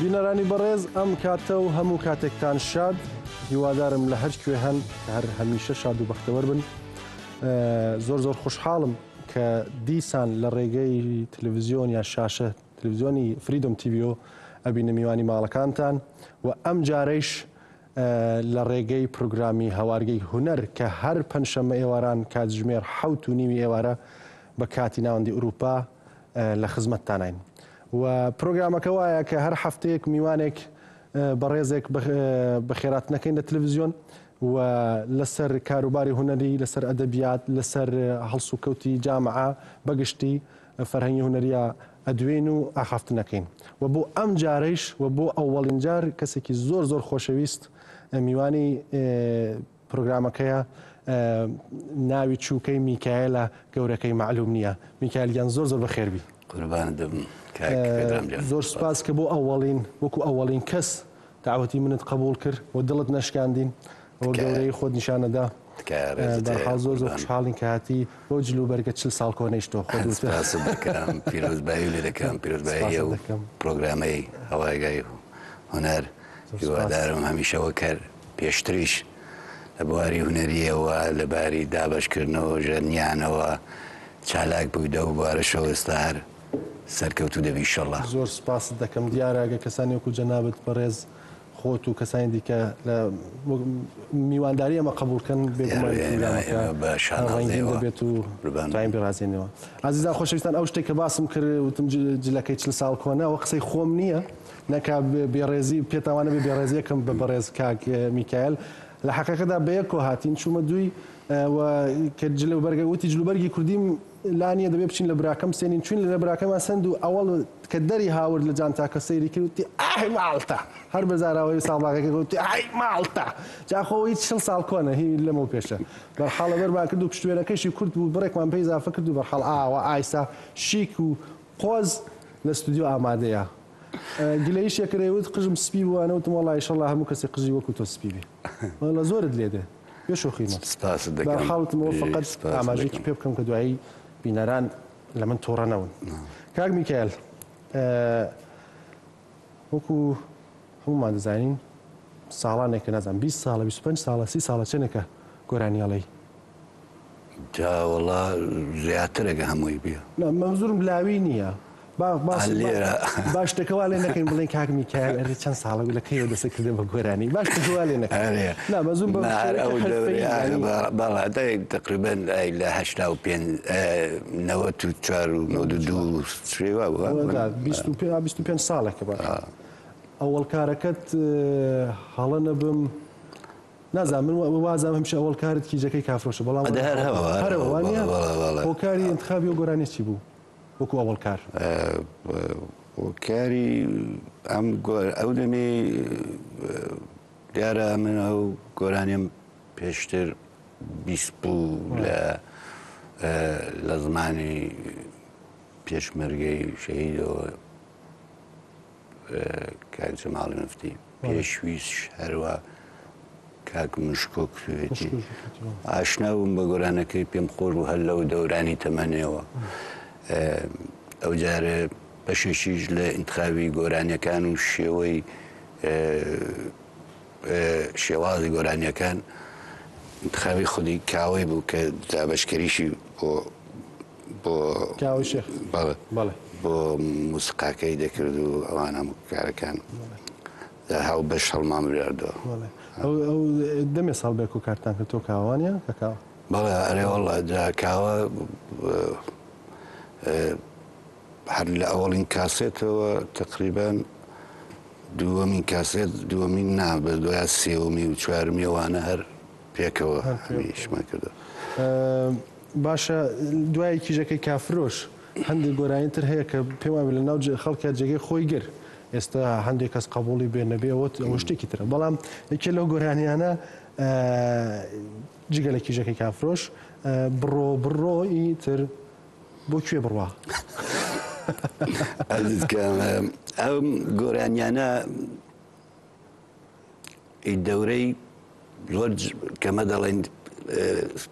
بینەرانی بەڕێز ئەم کاتە و هەموو کاتێکتان شاد هیوادارم لە هەر کوێ هەن هەر هەمیشە شاد و بەختەوەر بن زۆر زۆر خوشحاڵم کە دیسان لە ڕێگەی تەلەڤزیۆن یا شاشە تەلەڤزیۆنی فریدۆم تیڤیۆ ئەبینە میوانی ماڵەکانتان و ئەم جارەیش لە ڕێگەی پرۆگرامی هەوارگەی هونەر کە هەر پەنجشەممە ئێواران کاتژمێر حەوت و نیوی ئێوارە بە کاتی ناوەندی ئورووپا لە خزمەتتانین و پرۆگرامەکە وایە کە هەر هەفتەیەک میوانێک بەڕێزێک بەخێراتنەکەین لە تەلەڤزیۆن و لەسەر کاروباری هونەری لەسەر ئەدەبیات لەسەر هەڵسوکەوتی جامعە بەگشتی فەرهەنگی هونەریە ئەدوێین و ئاخافتن ئەکەین و بۆ ئەم جارەیش و بۆ ئەوەڵین جار کەسێکی زۆر زۆر خۆشەویست میوانی پرۆگرامەکەیە ناوی چووکەی میکایلە گەورەکەی مەعلوم نییە میکایل گیان زۆر زۆر بەخێربی. قوربانت بم کاک پێدرام گیان. زۆر سوپاس کە بۆ ئەوەڵین وەکو ئەوەڵین کەس دەعوەتی منت قبوڵ کرد و دڵت نەشکاندین و گەورەیی خۆت نیشانەدا. تکایە ڕێزت هەیە بەرحاڵ زۆر زۆر خوشحاڵین کە هاتی بەو جل و بەرگە 40 ساڵ کۆنەیش تۆ خۆت وتت. سپاست دەکەم پیرۆزبایی لێ دەکەم پیرۆزبایی ئەو پرۆگرامەی هەوایگای هونەر هیوادارم هەمیشە وەک هەر پێشتریش لە بواری هونەرییەوە لە باری دابەشکردنەوە ژەنیانەوە چالاک بوویت لەو بوارەشەوە ئێستا هەر سەرکەوتوو دەبی ئیشەڵا. زۆر سپاست دەکەم دیارە گەر کەسانی وەکو جەنابت بەڕێز خۆت و کەسانی دیکە لە میوانداری ئەمە قبوڵ کەن بێگومان پرۆگرامەکە ڕەنگین دەبێت و توانین بیڕازێنەوە. ئازیزان خۆشەویستان ئەو شتێک کە باسم کرد وتم جلەکەی 40 ساڵ کۆنە ئەوە قسەی خۆم نییە نەکا بێڕێزی پێتاوانە بێ بێڕێزیەکەم بە بەڕێز کاک میکایل لە حەقیقەتدا بەیەکۆ هاتین چوومە دووی و کە جلوبەرگە وتی جلوبەرگی کوردیم لا نییە دەبێ بچین لە براکەم بسێنین چوین لە براکەمان سەند و ئەوەڵ کە دەری هاورد لە جانتاکە سەیری کرد وتی ئای ماڵتە هەر بە زاراوەی ساڵباغەکە گوتی ئای ماڵتە جا خۆ هیچ 40 ساڵ کۆنە هی لەمەو پێشە بەرحاڵ لەبەرمان کرد و پشتوێنەکەشی کورت بوو بڕێکمان پێی ئیزافە کرد و بەرحاڵ ئاوا ئایسا شیک و قۆز لە ستودیۆ ئامادەیە گلەییشێ کرد وت قژم سپی بوو ئەنە وتم وەڵا ئیشەڵا هەموو کەسێ قژی وەکو تۆ سپی بێ وەڵا زۆرت لێ دێ بێ شۆخیمە سپاست دەکەم بەرحاڵ وتم ئەوە فەقەت سپاست ئاماژەیەکی دەکەم پێ بکەم کە دوایی بینەران لە من توڕە نەون کاک میکایل وەکو هەموومان دەزانین ساڵانێکە نازانم 20 ساڵە 25 ساڵە 30 ساڵە چەندێکە گۆرانی ئەڵێی؟ جا وەڵا زیاترە گە هەمووی بێ. نا مەنزورم لاوی نییە با باس لێرە با شتەکە وا لێ نەکەین بڵێن کاک میکایل ئەرێ چەند ساڵە لە کەیەوە دەست کردە بە گۆرانی با شتەکە وا لێ نەکەین ئەرێ نا مەنزورم بە ما هەر شێوەیەکی ئەو حرفەیی دەورەیە یانی بەڵێ دەی تقریبا ئەی لە 85 94 و 92 شوێ وا بوو وەدا 25 25 ساڵێکە بە ئەوەڵ کارەکەت هەڵە نەبم نازانم من وازانم هەمیشە ئەوەڵ کارت کیجەکەی کافرۆشە بەڵام ئەدە هەر هەوە هەر هەوە وانیە بەڵێ بەڵێ هۆکاری ئینتخابی ئەو گۆرانیە چی بوو وەکو ئەوەڵ کار؟ هۆکاری ئەم ئەو دەمی دیارە من ئەو گۆرانیم پێشتر 20 بوو لە لە زمانی پێشمەرگەی شەهیدەوە کاک جەماڵی مفتی پێشویش هەروا کاک مشکۆ کردوێتی ئاشنا بووم بە گۆرانەکەی پێم خۆش بوو هەر لەو دەورانی تەمەنەوە ئەو جارە بەشێکیش لە ئینتخابی گۆرانیەکان و شێوەی شێوازی گۆرانیەکان انتخابی خودی کاوەی بوو کە دابەشکەریشی بۆ بۆ کاوەی شێخ بەڵێ بەڵێ بۆ موسیقاکەی دەکرد و ئەوان هەموو کارەکان لە هاوبەش هەڵمان بژاردەوە. بەڵێ ئەو ئەو دەمێ ساڵ بێکۆ کارتان کرد تۆ کاوە وانە کە کاوە؟ بەڵێ ئەرێ وەڵا جا کاوە هەر لە ئەوەڵین کاسێتەوە تەقریبەن دووەمین کاسێت دووەمین نا بە دوای سێوەمی و چوارمی ئەوانە هەر پێکەوە ئیشمان کردووە. باشە دوای کیژەکەی کافرۆش هەندێک گۆرانی تر هەیە کە پێم وابێ لە ناو خەڵکا جێگەی خۆی گر ئێستا هەندێک کەس قبوڵی بێ نەبێ ئەوە ئەوە شتێکی ترە بەڵام یەکێ لەو گۆرانیانە جگە لە کیژەکەی کافرۆش بڕۆ بڕۆ ئی تر بۆ کوێ بڕوا؟ ئەزیزکەم ئەم گۆرانیانە ئی دەورەی زۆر کەمە دەڵێن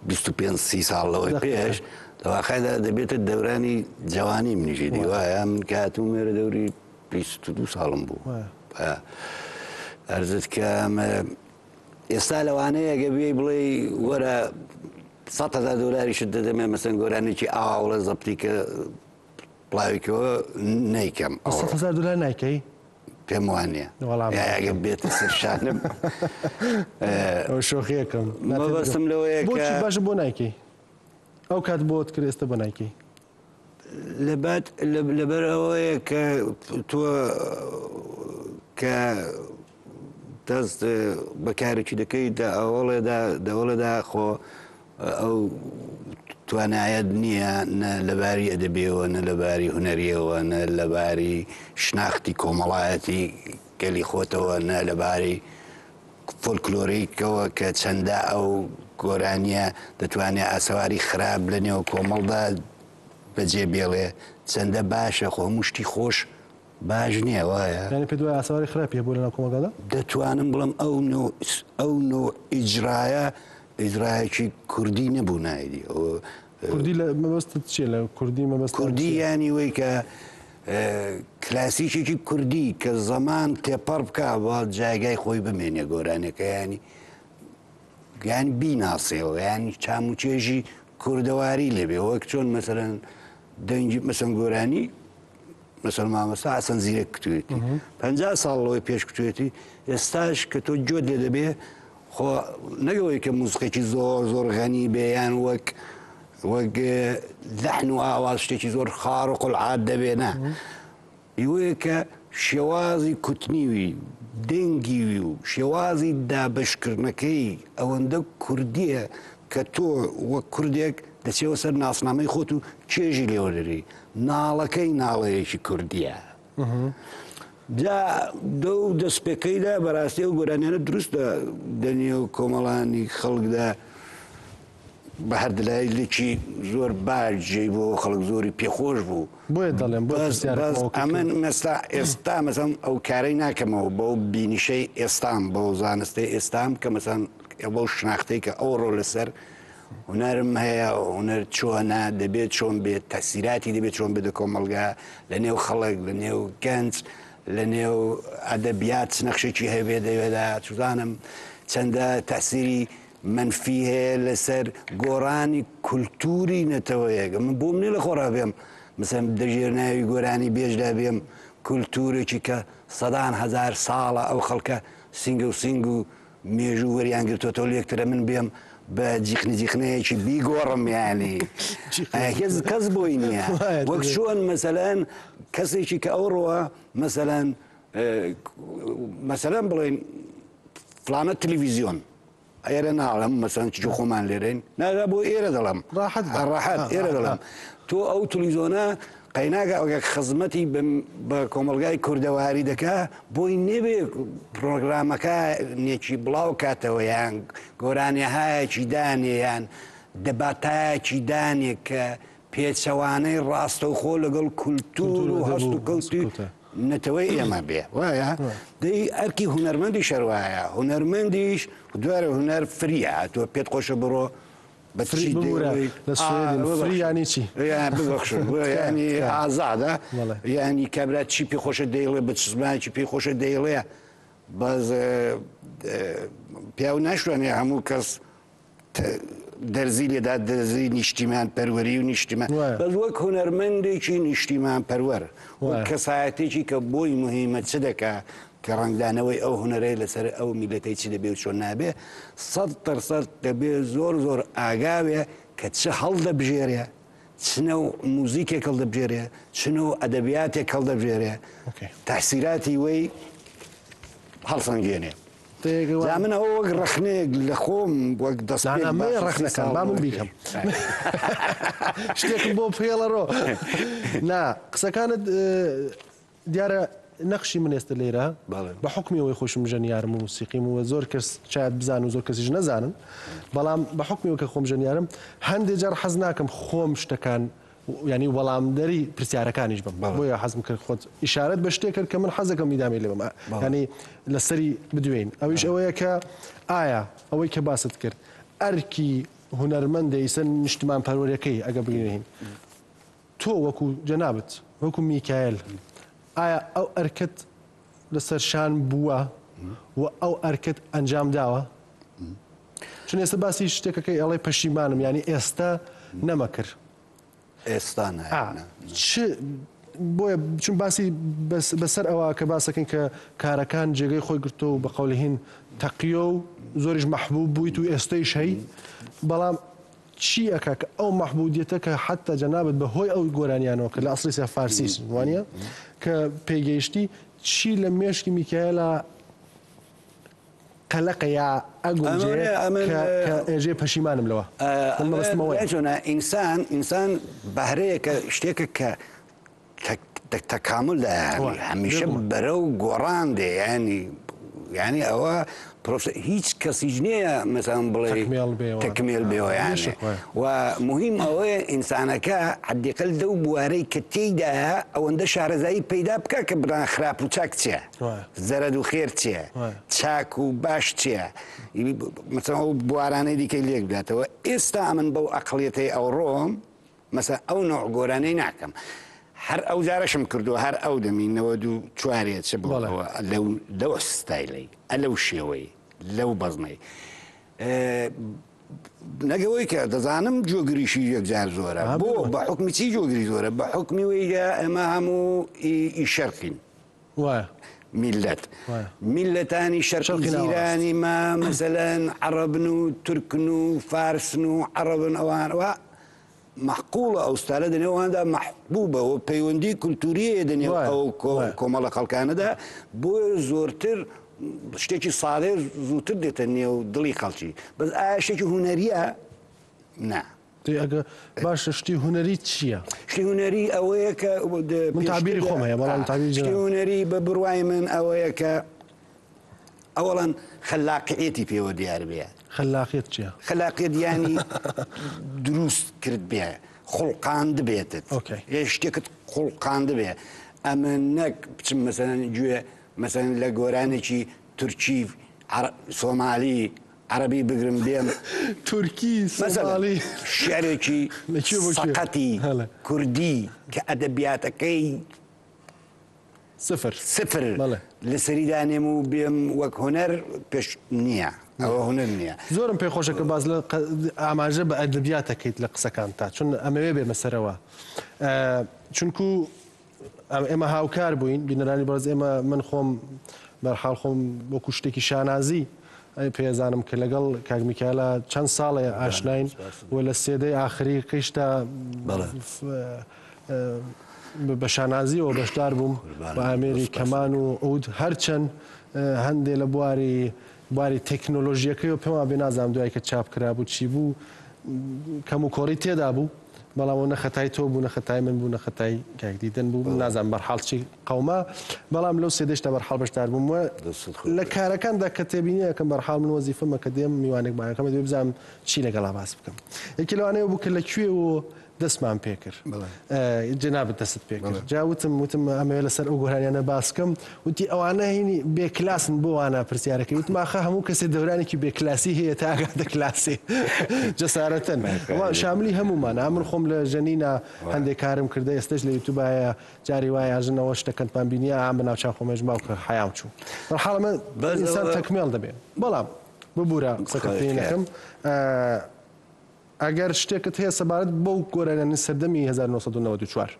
25 سی ساڵ لەوەی پێش لە واقعدا دەبێتە دەورانی جوانی منیشی دی وایە من کاتوم وێرە دەوری 22 ساڵم بوو. ئەرزت کەم ئێستا لەوانەیە گە بێی بڵێ وەرە 100,000 دلاریشت دەدەمێ مەسەن گۆرانێکی ئاوڵە زەبتی کە بڵاویکەوە نیکەم. 100,000 دلار نایکەی؟ پێم وانە ئەگە بێتە سەر شانم. شۆخیەکەم. مەبەستم لەوەیە بۆچی باشە بۆ نایکەی؟ ئەو کات بۆت کرد ئێستا بۆ نایکەی؟ لەبەر لەبەر ئەوەیە کە تۆ کە دەست بە کارێکی دەکەیت دە ئەوەڵێدا دەوەڵێدا خۆ ئەو توانایەت نییە نە لەباری ئەدەبیەوە نە لەباری هونەریەوە نە لەباری شناختی کۆمەڵایەتی گەلی خۆتەوە نە لەباری فۆلکلۆریکەوە کە چەندە ئەو گۆرانیە دەتوانێ ئاسەواری خراپ لە نێو کۆمەڵدا بەجێ بێڵێ چەندە باشە خۆ هەموو شتی خۆش باش نییە وایە؟ یانی پێت وایە ئاسەواری خراپی هەبووە لەناو کۆمەڵگادا؟ دەتوانم بڵێم ئەو نوع ئەو نوع ئیجرایە ئیجرایەکی کوردی نەبوو نایدی ئەوە کوردی لە مەبەستت چییە لە کوردی مەبەست کوردی یانی وەی کە کلاسیکێکی کوردی کە زەمان تێپەڕ بکا با جایگای خۆی بمێنێ گۆرانیەکە یانی یان بیناسێەوە یان چام و چێژی کوردەواری لێبێ وەک چۆن مەسەرەن دەنگی مەسەن گۆرانی مەسەر مامەستا حەسەن زیرەک کتوێتی پ ساڵ لەوەی پێش کتوێتی ئێستاش کە تۆ گوێت لێ دەبێ خۆ نەگەوەی کە موزیکێکی زۆر زۆر غەنی بێ یان وەک وەک لەحن و ئاواز شتێکی زۆر خارق العاد دەبێ نا ئیوەیە کە شێوازی کوتنیوی دەنگیوی و شێوازی دابەشکردنەکەی ئەوەندە کوردیە کە تۆ وەک کوردێک دەچێەوە سەر ناسنامەی خۆت و چێژی لێوەدەری ناڵەکەی ناڵەیەکی کوردیە. جا دەو دەستپێکەیدا بەراستی ئەو گۆرانیانە دروستە دەنێو کۆمەڵانی خەڵکدا بە هەر دلایلێکی زۆر باش جێی بۆ خەڵک زۆری پێخۆش بوو. بۆیە دەڵێم بۆ پرسیارەکەم ئەوە کرد. ئەمن مەستا ئێستا مەسەن ئەو کارەی ناکەمەوە بەو بینیشەی ئێستام بەو زانستەی ئێستام کە مەسەن بەو شناختەی کە ئەوڕۆ لەسەر هونەرم هەیە، هونەر چۆنە، دەبێت چۆن بێت، تەسیراتی دەبێت چۆن بێت لە کۆمەڵگا، لە نێو خەڵک، لە نێو گەنج، لە نێو ئەدەبیات چ نەخشێکی هەبێت دەوێدا، چزانم چەندە تەسیری مەنفی هەیە لەسەر گۆڕانی کولتوری نەتەوەیەک. من بۆم نییە لە خۆڕا بێم مثلەن دەژێر ناوی گۆرانی بێژدا بێم کولتورێکی کە سەدان هەزار ساڵە ئەو خەڵکە سینگە و سینگ و مێژوو وەریان گرتۆتەوە لێکترە من بێم بە جیخنە جیخنەیەکی بیگۆڕم یانی هێز کەس بۆی نییە وەک چۆن مەسەلەن کەسێکی کە ئەوڕۆوە مەسەلەن مەسەلەن بڵێن فلانە تلویزیۆن ئێرە ناڵم مەسەن چ خۆمان لێرەین ناگا بۆ ئێرە دەڵم ڕاحەت ڕاحەت ئێرە دەڵم تۆ ئەو تلویزیۆنە قەیناکە ئەوگە خزمەتی بە کۆمەڵگای کوردەواری دەکا بۆی نەبێ پرۆگرامەکە نێکی بڵاو کاتەوە یان گۆرانیهایەکی دانێ یان دەباتایەکی دانێ کە پێچەوانەی ڕاستەوخۆ لەگەڵ کولتور و هەست و کەوتی نەتەوەی ئێمە بێ وایە دەی ئەرکی هونەرمەندی شەروایە هونەرمەندیش دوارە هونەر فریە تۆ پێت خۆشە بڕۆ بە فری ببورە لە سوێدین فری یانی چی؟ ببەخشن ینی ئازادە یعنی کابرا چی پێ خۆشە دەیڵێ بە چ زمانێکی پێ خۆشە دەیڵێ بەس پیاو ناشتوانێ هەموو کەس دەرزی لێدا دەرزی نیشتیمان پەروەری و نیشتیمان بەس وەک هونەرمەندێکی نیشتیمان پەروەر وەک کەسایەتێکی کە بۆی مهمە چ دەکا کە ڕەنگدانەوەی ئەو هونەرەی لەسەر ئەو میلەتەی چ دەبێ و چۆن نابێ، 100% دەبێ زۆر زۆر ئاگا بێ کە چ هەڵدەبژێرێ، چ نەوع موزیکێک هەڵدەبژێرێ، چ نەوع ئەدەبیاتێک هەڵدەبژێرێ، تەئسیراتی وەی هەڵسەنگێنێ. جا من ئەوە وەک ڕەخنەیەک لە خۆم وەک دەستپێک مەیە ڕەخنەکان با من بیکەم شتێکم بۆ بهێڵەرۆ نا قسەکانت دیارە نەخشی من ئێستە لێرە بە حوکمی ئەوەی خۆشم ژەنیارم و موسیقیم و زۆر کەس شاید بزانن و زۆر کەسیش نەزانن بەڵام بە حوکمی ئەوە کە خۆم ژەنیارم هەندێ جار حەز ناکەم خۆم شتەکان یعنی وەڵامدەری پرسیارەکانیش بم بۆیە حەزم کرد خۆت ئیشارەت بە شتێک کرد کە من حەزەکەم ئیدامەی لێ بم یعنی لەسەری بدوێین ئەویش ئەوەیە کە ئایا ئەوەی کە باست کرد ئەرکی هونەرمەندە ئیسە نیشتمان پەروەرەکەی ئەگە بگرین تۆ وەکو جەنابت، وەکو میکایل، ئایا ئەو ئەرکەت لەسەر شان بووە و ئەو ئەرکەت ئەنجام داوە؟ چون ئێستا باسی شتێکەکەی ئەڵێ پەشیمانم یانی ئێستا نەمەکرد. ئێستا نا. چ بۆیە چون باسی بەسەر ئەوە کە باسەکەین کە کارەکان جێگەی خۆی گرتۆ و بە قەولی هین تەقیۆ و زۆریش مەحبوب بوویت و ئێستەیش هەی بەڵام چی ئەکا کە ئەو مەحبودیەتە کە حەتا جەنابت بە هۆی ئەو گۆرانیانەوە کە لە ئەسڵی سە فارسیش وانە کە پێگەیشتی چی لە مێشکی میکایلا قەلەقە یا ئەگونجێ کە کە ئێژێ پەشیمانم لەوە من مەبەستم ئەوەیە. چۆنە ئینسان ئینسان بەهرەیەکە شتێکە کە تەکامل هەمیشە بەرەو گۆڕان دێ ینی ینی ئەوە پرۆسە هیچ کەسیش نییە مەسەن بڵێ تەکمێل بێەوە یانێ و مهم ئەوەیە ئینسانەکە حدیقل لەو بوارەی کە تێیدایە ئەوەندە شارەزایی پەیدا بکە کە بڵان خراپ و چاک چییە زەرەد و خێر چییە چاک و باش چییە مەسەن ئەو بوارانەی دیکەی لێک بداتەوە ئێستا ئەمن بەو ئەقڵیەتەی ئەوڕۆم مەسەن ئەو نەوع گۆرانەی ناکەم هەر ئەو جارەشم کردووە هەر ئەو دەمی 94 ێ چ بڵەوە لەو لەو ستایلەی ئەلەو شێوەی لەو بەزمەی نەگەوەی کە دەزانم جۆگریشی یەکجار زۆرە بۆ بە حکمی چی جۆگری زۆرە بە حکمی وەیگە ئێمە هەموو ئی شەرقین وایە. میللەت میللەتانی شەرقی جیرانی ما مەسەلەن عەڕەبن و تورکن و فارسن و عەڕەبن ئەوان و مەعقوڵە ئەو ستالە دە نێواندا مەحبوبە و پەیوەندی کولتوری هەیە دە نێو ئەو کۆمەڵە خەڵکانەدا بۆیە زۆرتر شتێکی سادەیە زووتر دێتە نێو دڵی خەڵکی بەس ئایا شتێکی هونەریە نا. دەی ئەگە باشە شتی هونەری چییە؟ شتی هونەری ئەوەیە کە من تعبیری خۆم هەیە بەڵام تعبیری شتی هونەری بە بڕوای من ئەوەیە کە ئەوەڵەن خەلاقیەتی پێوە دیار بێ. خەلاقیەت چییە؟ خەلاقیەت یانی دروست کرد بێ خوڵقاند بێتت شتێکت خوڵقاند بێ ئەمە نەک بچم مەسەلەن گوێ مەسەلەن لە گۆرانێکی تورکی سۆمالی عەرەبی بگرم بێم تورکی سۆماڵی شعرێکی سەقەتی کوردی کە ئەدەبیاتەکەی سفر سفر لەسەری دانێم و بێم وەک هونەر پێش نییە ئەوە هونەر نییە. زۆرم پێ خۆشە کە باس لە ئاماژە بە ئەدەبیات ئەکەیت لە قسەکانتا چون ئەمەوێ بێمە سەرەوە چونکو ئێمە هاوکار بووین بینەرانی بەڕێز ئێمە من خۆم بەرحاڵ خۆم وەکو شتێکی شانازی پێزانم کە لەگەڵ کاک میکایلا چەند ساڵێ ئاشناین و لە سێدەی ئاخری قیشتا بە شانازیەوە بەشدار بووم بە ئامێری کەمان و عود هەرچەند هەندێ لە بواری بواری تەکنۆلۆژیەکەیەوە پێم وابێ نازانم دوای کە چاپ کرابوو چی بوو کەم و کۆڕی تێدا بوو بەڵام ئەو نە خەتای تۆ بوو نە خەتای من بوو نە خەتای کاک دیدەن بوو من نازانم بەرحاڵ چی قەوما بەڵام لەو سێدەشتا بەرحاڵ بەشدار بووم و لە کارەکاندا کە تێبینی ئەکەم بەرحاڵ من وەزیفەمە کە دێم میوانێک بانگەکەم دەبێ بزانم چی لەگەڵا باس بکەم یەکێ لەوانەیە بوو کە لە کوێ و دەستمان پێکرد جەنابت دەستت پێکرد جا وتم وتم ئەمەوێ لەسەر ئەو گۆرانیانە باس کەم وتی ئەوانە هینی بێ کلاسن بۆ وانە پرسیارەکەی وتم ئاخە هەموو کەسێ دەورانێکی بێ کلاسی هەیە تا ئەگاتە کلاسێ جەسارەتەن شاملی هەموومانە من خۆم لە ژەنینا هەندێک کارم کردە ئێستش لە یوتوبایە جاری وایە ژنەوە شتەکەنتمان بینیە ئام بە ناوچا خۆمێژ باوکە حەیام چوو بەرحاڵ ئەمە ئینسان تەکمێڵ دەبێ بەڵام ببورە قسەکەت پێ نەکەم ئەگەر شتێکت هەیە سەبارەت بەو گۆرانیانەی سەردەمی 1994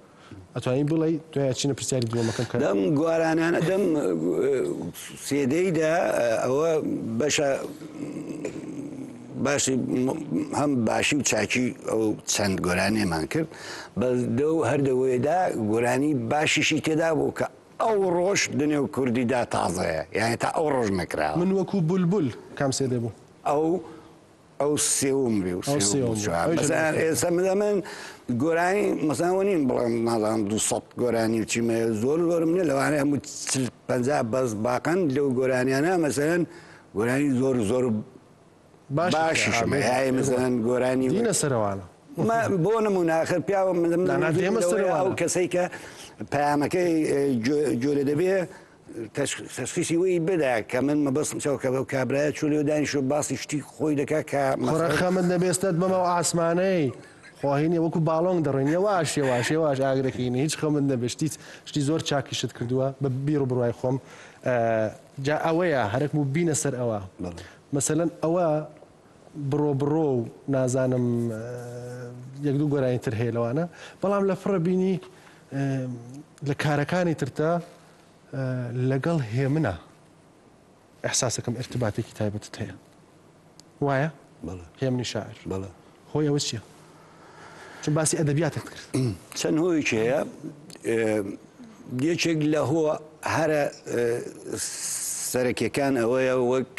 ئەتوانی بڵێی دوای ئەچینە پرسیاری دووەمەکەم کە. دەم گۆرانیانە دەم سێدەیدا ئەوە بەشە باشی هەم باشی و چاکی ئەو چەند گۆرانیمان کرد بەس دەو هەردەوەیدا گۆرانی باشیشی تێدا بوو کە ئەو ڕۆژ دنێو کوردیدا تازەیە یانی تا ئەو ڕۆژ نەکراوە. من وەکوو بولبول کام سێدێ بوو؟ ئەو ئەو سێوم بێ و سێوم مەسەلەن ئێستا من ئەمن گۆرانی مەسەلەن ئەوە نیم بڵێم نازانم 200 گۆرانی و چیمە زۆر زۆرم نییە لەوانەیە هەموو 40 50 بەس باقن لەو گۆرانیانە مەسەلەن گۆرانی زۆر زۆر باشیشم هەیە مەسەلەن گۆرانی دینە سەرەوانە بۆ نمونە ئاخر پیاوە ئەو کەسەی کە پەیامەکەی گوێ دەبێ تەشخیسی وەی بدا کە من مەبەستم چەوە کە بەو کابرایە چوو لێ دانیشت و باسی شتی خۆی دەکا کە کوڕە خەمت نەبێ ستەت بەمەو ئاسمانەی. خواهی نیە وەکو باڵۆنگ دەڕۆین یەواش یەواش یەواش ئاگرەکەینە هیچ خەمت نەبێ شتی شتی زۆر چاکیشت کردووە بە بیر و بڕوای خۆم جا ئەوەیە هەرەک بوو بینە سەر ئەوە مەسەلەن ئەوە بڕۆ بڕۆ و نازانم یەک دوو گۆرانی تر هەیە لەوانە بەڵام لە پڕە بینی لە کارەکانی ترتا لەگەڵ هێمنە ئیحساسەکەم ئیرتباتێکی تایبەتت هەیە وایە؟ بەڵێ. هێمنی شاعر. بەڵێ. هۆی ئەوە چییە؟ چون باسی ئەدەبیاتت کرد. چەند هۆیەکی هەیە. یەکێک لە هۆ هەرە سەرەکیەکان ئەوەیە وەک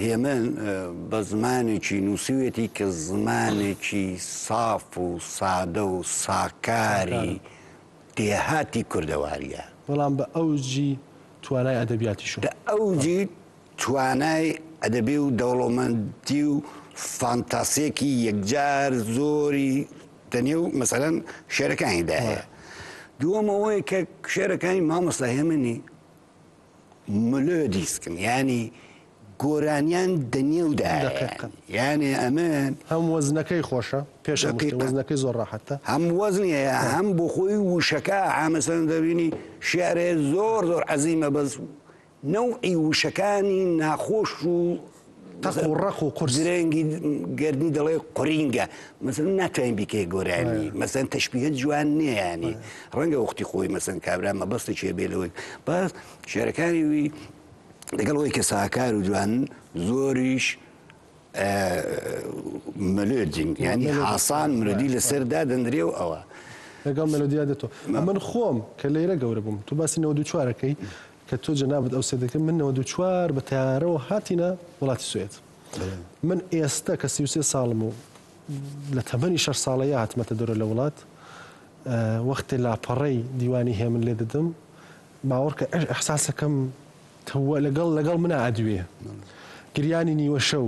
هێمن بە زمانێکی نووسیوێتی کە زمانێکی ساف و سادە و ساکاری دێهاتی کوردەوارییە. بەڵام بە ئەوجی توانای ئەدەبیاتیشەوە. بە ئەوجی توانای ئەدەبی و دەوڵەمەندی و فانتاسییەکی یەکجار زۆری دەنێو مەسەلەن شێعرەکانیدا هەیە. دووەم ئەوەیە کە شێعرەکانی مامۆستا هێمنی ملۆدیسکن یانی گۆرانیان دەنێودایە دەقیقەن. یانی ئەمن. هەم وەزنەکەی خۆشە پێش هەموو شتێ وەزنەکەی زۆر ڕاحەتە. هەم وەزنی هەیە هەم بۆ خۆی وشەکە ها مەسەلەن دەبینی شیعرێ زۆر زۆر عەزیمە بەس نەوعی وشەکانی ناخۆش و تەق و ڕەق و قورس. درەنگی گەردنی دەڵێ قورینگە مەسەلەن ناتوانین بیکەی گۆرانی مەسەلەن تەشبیهت جوان نییە یانی ڕەنگە وەختی خۆی مەسەلەن کابرا مەبەستێکی هەبێ لەوەی بەس شیعرەکانی وی لەگەڵ ئەوەی کە ساکار و جوانن زۆریش مەلۆدین یانی ئاسان ملۆدی لەسەر دادەندرێ و ئەوە لەگەڵ مەلۆدیا دێتەوە من خۆم کە لێرە گەورە بووم تۆ باسی 94 ەکەی کە تۆ جەنابت ئەو سێ دەکرد من 94 بە تەیارەوە هاتینە وڵاتی سوێد من ئێستە کە 33 ساڵم و لە تەمەنی 6 ساڵەیە هاتمەتە دەرە لە وڵات وەختێ لاپەڕەی دیوانی هێمن لێ دەدەم باوەڕکە ئیحساسەکەم تەوە لەگەڵ لەگەڵ منا ئەدوێ گریانی نیوە شەو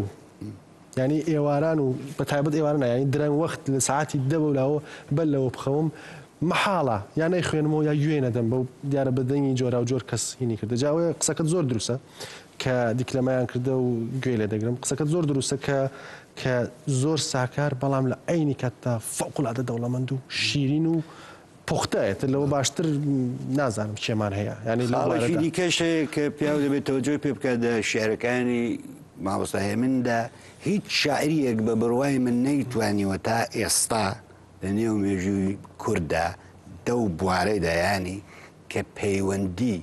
یانی ئێواران و بە تایبەت ئێواران نا یانی درەنگ وەخت لە سەعاتی دە بەو لاوە بەر لەوە بخەوم مەحاڵە یا نەیخوێنمەوە یا گوێ نەدەم بەو دیارە بە دەنگی جۆراوجۆر کەس هینی کردە جا ئەوەیە قسەکەت زۆر دروستە کە دیکلەمەیان کردە و گوێ لێ دەگرم قسەکەت زۆر دروستە کە کە زۆر ساکار بەڵام لە عەینی کاتدا فەوقولعادە دەوڵەمەند و شیرین و پوختە ئیتر لەوە باشتر نازانم کێمان هەیە یانی لەو خاڵێکی بارەدا. دیکەش هەیە کە پیاو دەبێت تەوەجۆی پێ بکات لە شیعرەکانی مامۆستا هێمندا هیچ شاعریەک بە بڕوای من نەیتوانیوە تا ئێستا لە نێو مێژووی کورددا دەو بوارەیدا یانی کە پەیوەندی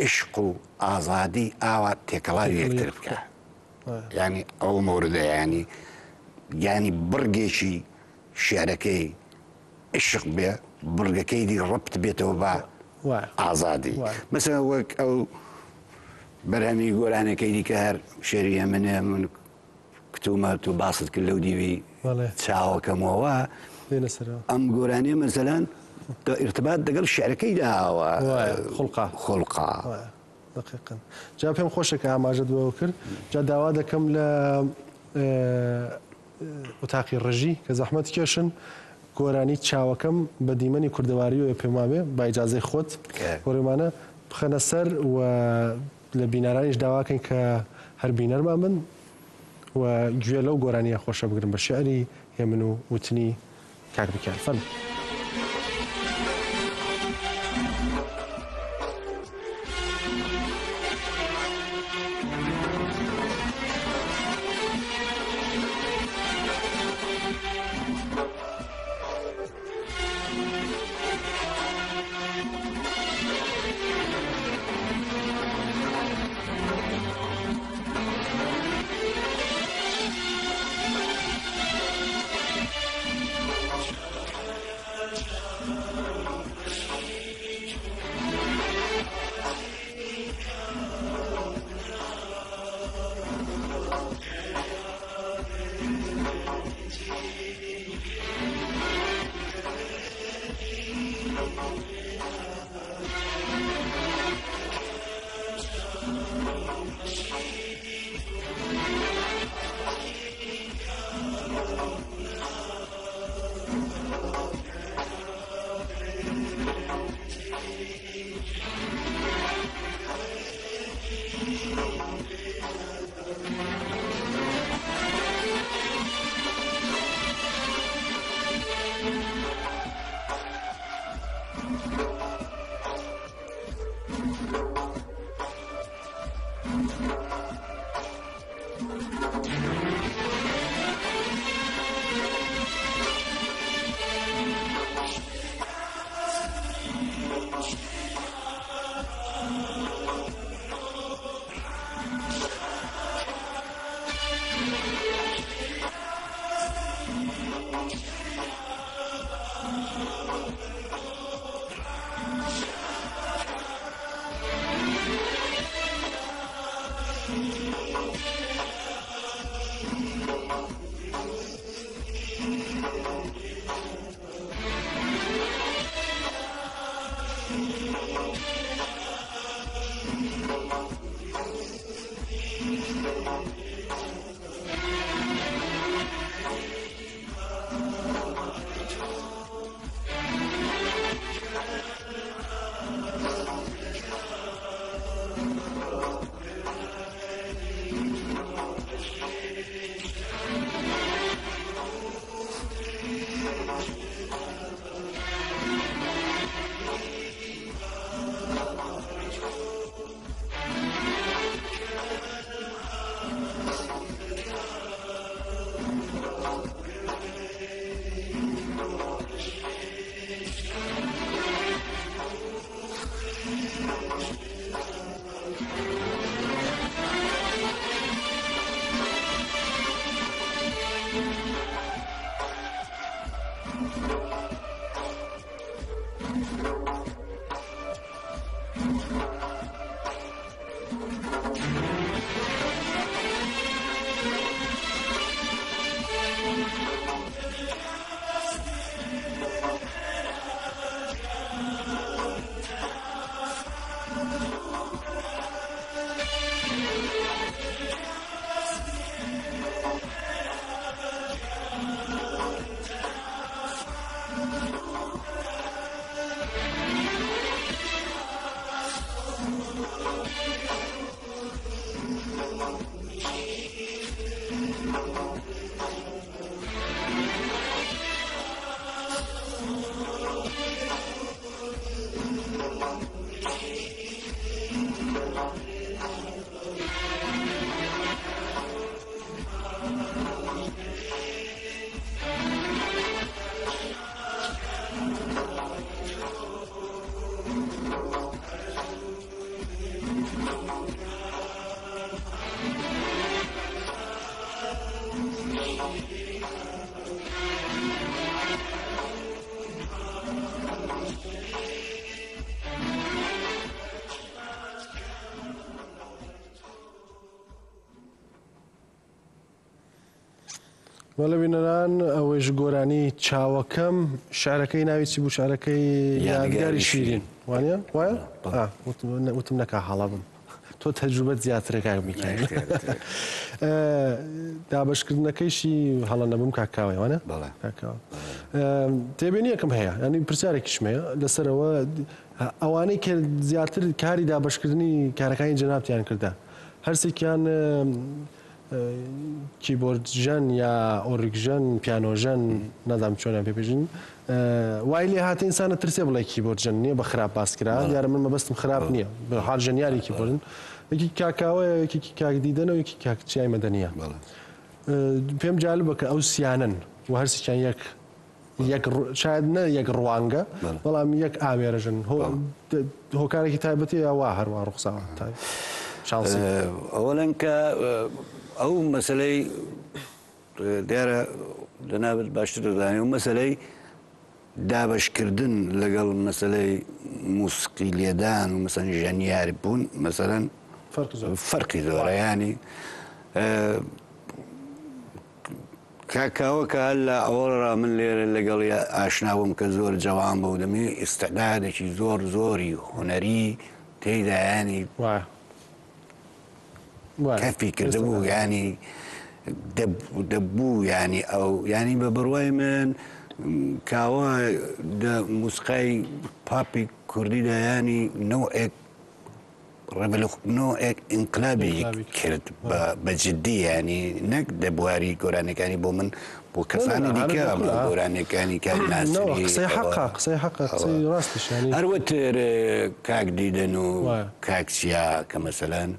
عشق و ئازادی ئاوا تێکەڵاوی تێکەڵی یەکتر یەک بکا بکا. یانی ئەو مەوردە یانی یانی بڕگێکی شیعرەکەی عشق بێ بڕگەکەی دی ڕەبت بێتەوە بە ئازادی مەسەلەن وەک ئەو بەرهەمی گۆرانەکەی دیکە هەر شێری ئەمنێ من کتومە تو باست کرد لەو دیوی چاوەکەمەوە ئەم گۆرانیە مەسەلەن ارتباط دەگەڵ شعرەکەی داوە خڵقا خڵقا دقیقا جا پێم خۆشە کە ئاماژەت بەوە کرد جا داوا دەکەم لە ئوتاقی ڕژی کە زەحمەت کێشن گۆرانی چاوەکەم بە دیمەنی کوردەواریەوە پێم وابێ با ئیجازەی خۆت گۆرێمانە بخەنە سەر و لە بینەرانیش داواکەین کە هەر بینەرمان بن و گوێ لەو گۆرانیە خۆشە بگرن بە شعری هێمن و وتنی کاک میکایل فەرموو. بەڵێ بینەران ئەوەیش گۆرانی چاوەکەم شعرەکەی ناوی چی بوو شعرەکەی یادگاری شیرین وانە وایە وتم نەکا هەڵە بم تۆ تەجروبەت زیاترە کاک میکایل دابەشکردنەکەیشی هەڵە نەبم کاک کاوەیە وانە بەڵێ کاک کاوە تێبینیەکم هەیە ینی پرسیارێکیشم هەیە لەسەرەوە ئەوانەی کە زیاتر کاری دابەشکردنی کارەکانی جەنابتیان کردە هەرسێکیان کیبۆرد ژەن یا ئۆرگ ژەن پیانۆ ژەن نازانم چۆنیان پێ بێژن وای لێ هاتە ئینسانە ترسێ بڵێ کیبۆرد ژەن نییە بە خراپ باس کرا دیارە من مەبەستم خراپ نییە بە حال ژەنیاری کیبۆردن یەکی کاکاوەیە یەکێکی کاک دیدەنە و یەکی کاک چیای مەدەنیە پێم جالبە کە ئەو سیانەن و هەرسێکیان یەک یەک شاید نە یەک ڕوانگە بەڵام یەک ئامێرەژن هۆکارێکی تایبەتی یا وا هەروە ڕوخساوە شانسی ئەوەڵەن کە ئەو مەسلەی دیارە جەنابت باشتر دەزانانی و مەسلەی دابشکردن لەگەڵ مەسلەی موسقی لێدان و مەسەن ژەنیار بوون مەسەرەن فەرقی زۆرە ینی کاک کاوە کە هەر لە ئەوەڵڕا من لێرە لەگەڵی ئاشنا بووم کە زۆر جەوان بوو دەمی ئیستعدادێکی زۆر زۆری هونەری تێیدا یانی وایە وایە کەفی کردبوو یانی دەبوو یانی ئەو یانی بە بڕوای من کاوە دە موسقای پاپی کوردیدا یانی نەوعێک ڕێڤلوخنۆئێک ئینقلابی کرد بە جدی ینی نەک دە بواری گۆرانیەکانی بۆ من بۆ کەسانی دیکە گۆرانیەکانی کاک ناسری قسەی حەقە قسەی حەقە قسەی ڕاستیش ینی هەروەتر کاک دیدەن و کاک چیا کە مەسەلەن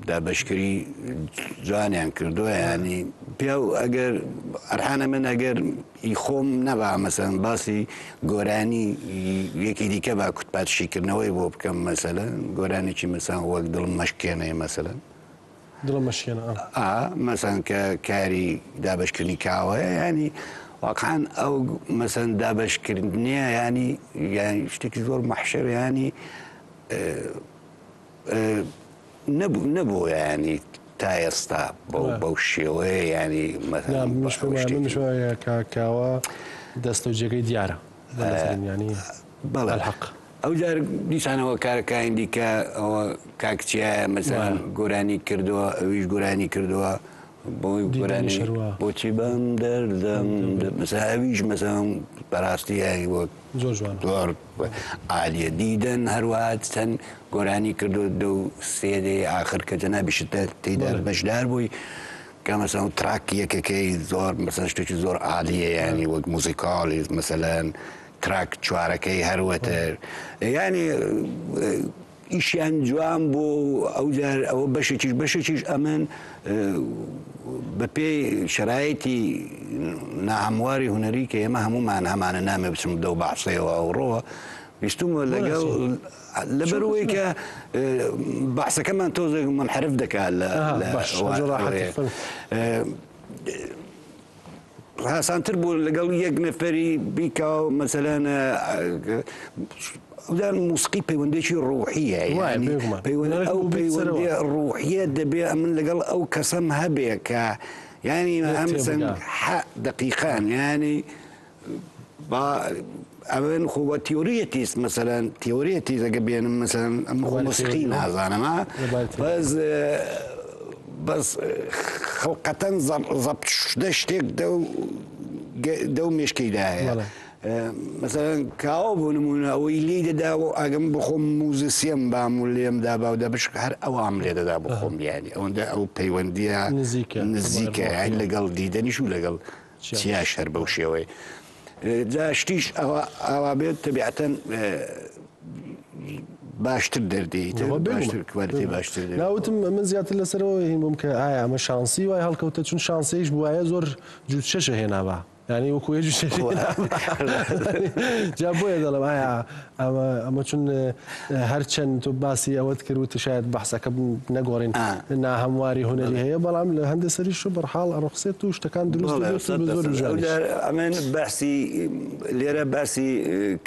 دابەشکری جوانیان کردووە ینی پیاو ئەگەر ئەرحانە من ئەگەر ئی خۆم نەبا مەسەلەن باسی گۆرانی یەکی دیکە با کوتپات شیکردنەوەی بۆ بکەم مەسەلەن گۆرانێکی مەسەلەن وەک دڵم مەشکێنێ مەسەلەن دڵم مەشکێنە ئا. ئا مەسەلەن کە کاری دابەشکردنی کاوەیە یانی واقعا ئەو مەسەلەن دابەشکردنیە یانی یانی شتێکی زۆر مەحشەر یانی نەبوو نەبوو یانی تا ئێستا بەو بەو شێوەیە یانی مەسەلەن منیش پێم وایە منیش وایە کاک کاوە دەستە و جێگەی دیارە بە نەزەرم یانی بەڵێ ئەلحەق. ئەو جار دیسانەوە کارەکانی دیکە ئەوە کاک چیایە مەسەلەن گۆرانی کردووە ئەویش گۆرانی کردووە بۆی دیدەنی گۆرانی شەروا. بۆچی بەم دەردەم مەسەلەن ئەویش مەسەلەن بەڕاستی یانی وەک زۆر جوانە. زۆر عالیە دیدەن هەروەها چەند گۆرانی کردووە دەو سێ دەیەی ئاخر کە جەنابیشت تێیدا بەشدار بووی کە مەسەلەن تراک یەکەکەی زۆر مەسەلەن شتێکی زۆر عالیە یانی وەک موزیکاڵی مەسەلەن تراک چوارەکەی هەروەتر یانی ئیشیان جوان بوو و ئەوجار ئەوە بەشێکیش بەشێکیش ئەمن بەپێی شەرایتی ناهەمواری هونەری کە ئێمە هەمومان هەمانە نامێ بچم دەو بەعسەیەوە ئەوڕۆوە ویستومە لەگەڵ لەبەرەوەی کە بەعسەکەمان تۆزێک منحرف دەکات لە. هاسانتر بوو لەگەڵ یەک نەفەری بیکا و مەسەلەن ئەودان موسقی پەیوەندێکی ڕوحیە ئەو پەیوەندی ڕوحیە دەبێ ئەمن لەگەڵ ئەو کەسەم هەبێ کە ینی ئەمسن دقیقان ینی با ئەمن خۆ بە تیۆریەتیست مەسەلەن تیۆریەتیست ئەگە بێنم مەسەلەن ئەم خۆ موسیقی نازانم ها بەس بەس خڵقەتەن زەبت شدە شتێک دەو دەو مێشکەیدا هەیە مەسەلەن کاوە بۆ نمونە ئەوەی لێی دەدا و ئەگەم بخۆم موزیسیەم بام و لێم دابا و دەبش هەر ئەوام لێ دەدا بخۆم یانی ئەوەندە ئەو پەیوەندیە نزیکە نزیکە لەگەڵ دیدەنیش و لەگەڵ چیاش هەر بەو شێوەیە. جا شتیش ئەوە ئاوا بێت تەبیعەتەن باشتر دەردێیتر باشتر کوالیتی باشتر دەبێت. ناوتم من زیاتر لەسەرەوە هین بووم کە ئایا ئەمە شانسی وای هەڵکەوتە چون شانسیش بوایە زۆر جووت شەشە هێنابا یعنی وەکو یە جووت شەشە جا بۆیە دەڵێم ئایا ئەمە ئەمە چون هەرچەند تۆ باسی ئەوەت کرد وتی شاید بەحسەکە نەگۆڕین ناهەمواری هونەری هەیە بەڵام لە هەندێ سەریش و بەرحاڵ ئەڕوخسێت و شتەکان دروست دەبێت و زۆر جوانیش. ئەمن باسی لێرە باسی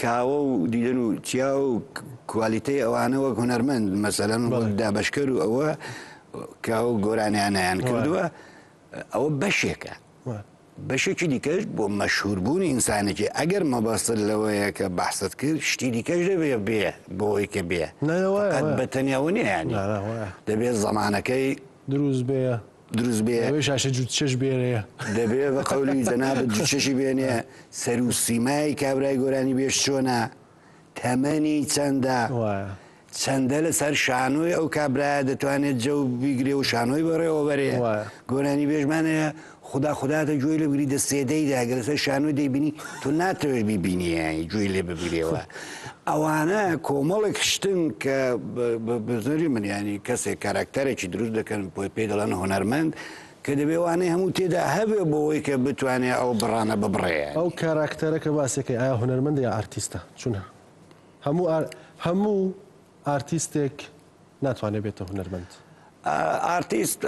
کاوە و دیدەن و چیا و کوالیتەی ئەوانە وەک هونەرمەند مەسەلەن وەک دابەشکەر و ئەوە کاوە و گۆرانیانیان کردووە ئەوە بەشێکە. بەشێکی دیکەش بۆ مەشهور بوونی ئینسانێکی ئەگەر مەبەستت لەوەیە کە بەحست کرد شتی دیکەش دەبێ بێ بۆ ئەوەی کە بێ فقط بە تەنیا نییە یانی دەبێ زەمانەکەی دروست بێ دروست بێ دەبێ شاشە جووت چەش بێنێ دەبێ بە قەولی جەنابت جووت چەشی بێنێ سەر و سیمای کابرای گۆرانی بێژ چۆنە تەمەنی چەندە چەندە لەسەر شانۆی ئەو کابرایە دەتوانێت جەو بیگرێ و شانۆی بەڕێوەبەرێ گۆرانی بێژمان هەیە خودا خوداتە گوێی لێ بگری دە سێدەیدا گەر لەسەر شانۆی دەیبینی تۆ ناتەوێت بیبینی یانی گوێی لێ ببگرێەوە ئەوانە کۆمەڵێک شتن کە بەزەری من ینی کەسێک کاراکتەرێکی دروست دەکەن پێی دەڵێن هونەرمەند کە دەبێ وانەی هەموو تێدا هەبێ بۆ ئەوەی کە بتوانێ ئەو بڕانە ببڕێ. ئەو کاراکتەرە کە باسێکەی ئایا هونەرمەندە یا ئارتیستە؟ چون هەموو هەموو ئارتیستێک ناتوانێت بێتە هونەرمەند. ئارتیست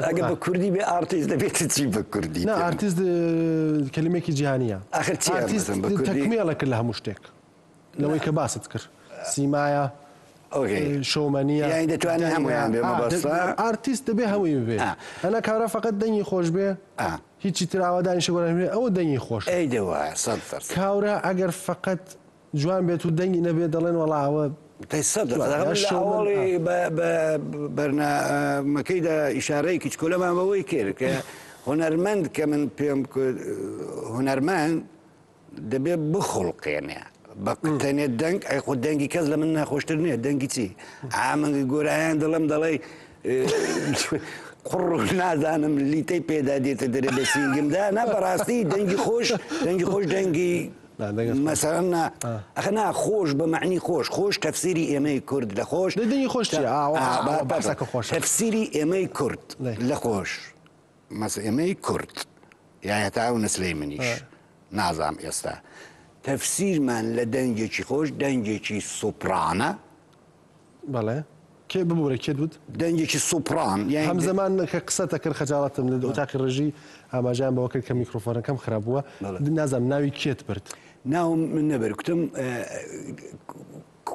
ئەگە بە کوردی بێ ئارتیست دەبێتە چی بە کوردی؟ نا ئارتیست کەلیمێکی جیهانیە. ئاخر چیە ئارتیست تەکمێڵە کرد لە هەموو شتێک لەوەی کە باست کرد سیمایە شۆمەنیە یانی دەتوانێت هەموویان بێ مەبەستە ئارتیست دەبێ هەمووی ببێ ئەنا کارە فقط دەنگی خۆش بێ هیچی تر ئاوا دانیشە گۆرانی بڵێ ئەوە دەنگی خۆشە. ئەی دە وایە 100%. کاورا ئەگەر فەقەت جوان بێت و دەنگی نەبێت دەڵێن وەڵا ئەوە دەی 100% یا لە شۆمەن ئەوەڵی ئا. بە بە بەرنامەکەیدا ئیشارەی کچکۆلەمان بەوەی کرد کە هونەرمەند کە من پێم کرد هونەرمەند دەبێ بخوڵقێنێ بە تەنێ دەنگ ئەی خۆ دەنگی کەس لە من ناخۆشتر نییە دەنگی چی ئامنگ گۆرایان دڵم دەڵێ قڕ نازانم لیتەی پێدا دێتە دەرێ بە سینگمدا نا بەڕاستی دەنگی خۆش دەنگی خۆش دەنگی مەسەلەن نا ئەخە نا خۆش بە مەعنی خۆش خۆش تەفسیری ئێمەی کورد لە خۆش دەنگی خۆش چیە باسەکە خۆش تەفسیری ئێمەی کورد لە خۆش مەس ئێمەی کورد یا هەتا ئەو نەسلەی منیش نازام ئێستا تەفسیرمان لە دەنگێکی خۆش دەنگێکی سوپرانە. بەڵێ کێ ببورە کێت وت؟ دەنگێکی سوپران یان هەمزەمان کە قسەتە کرد خەجاڵەتم لە ئۆتاقی ڕژی ئاماژەیان بەوە کرد کە میکرۆفۆنەکەم خراپ بووە نازانم ناوی کێت برد؟ ناوم من نەبرد کوتم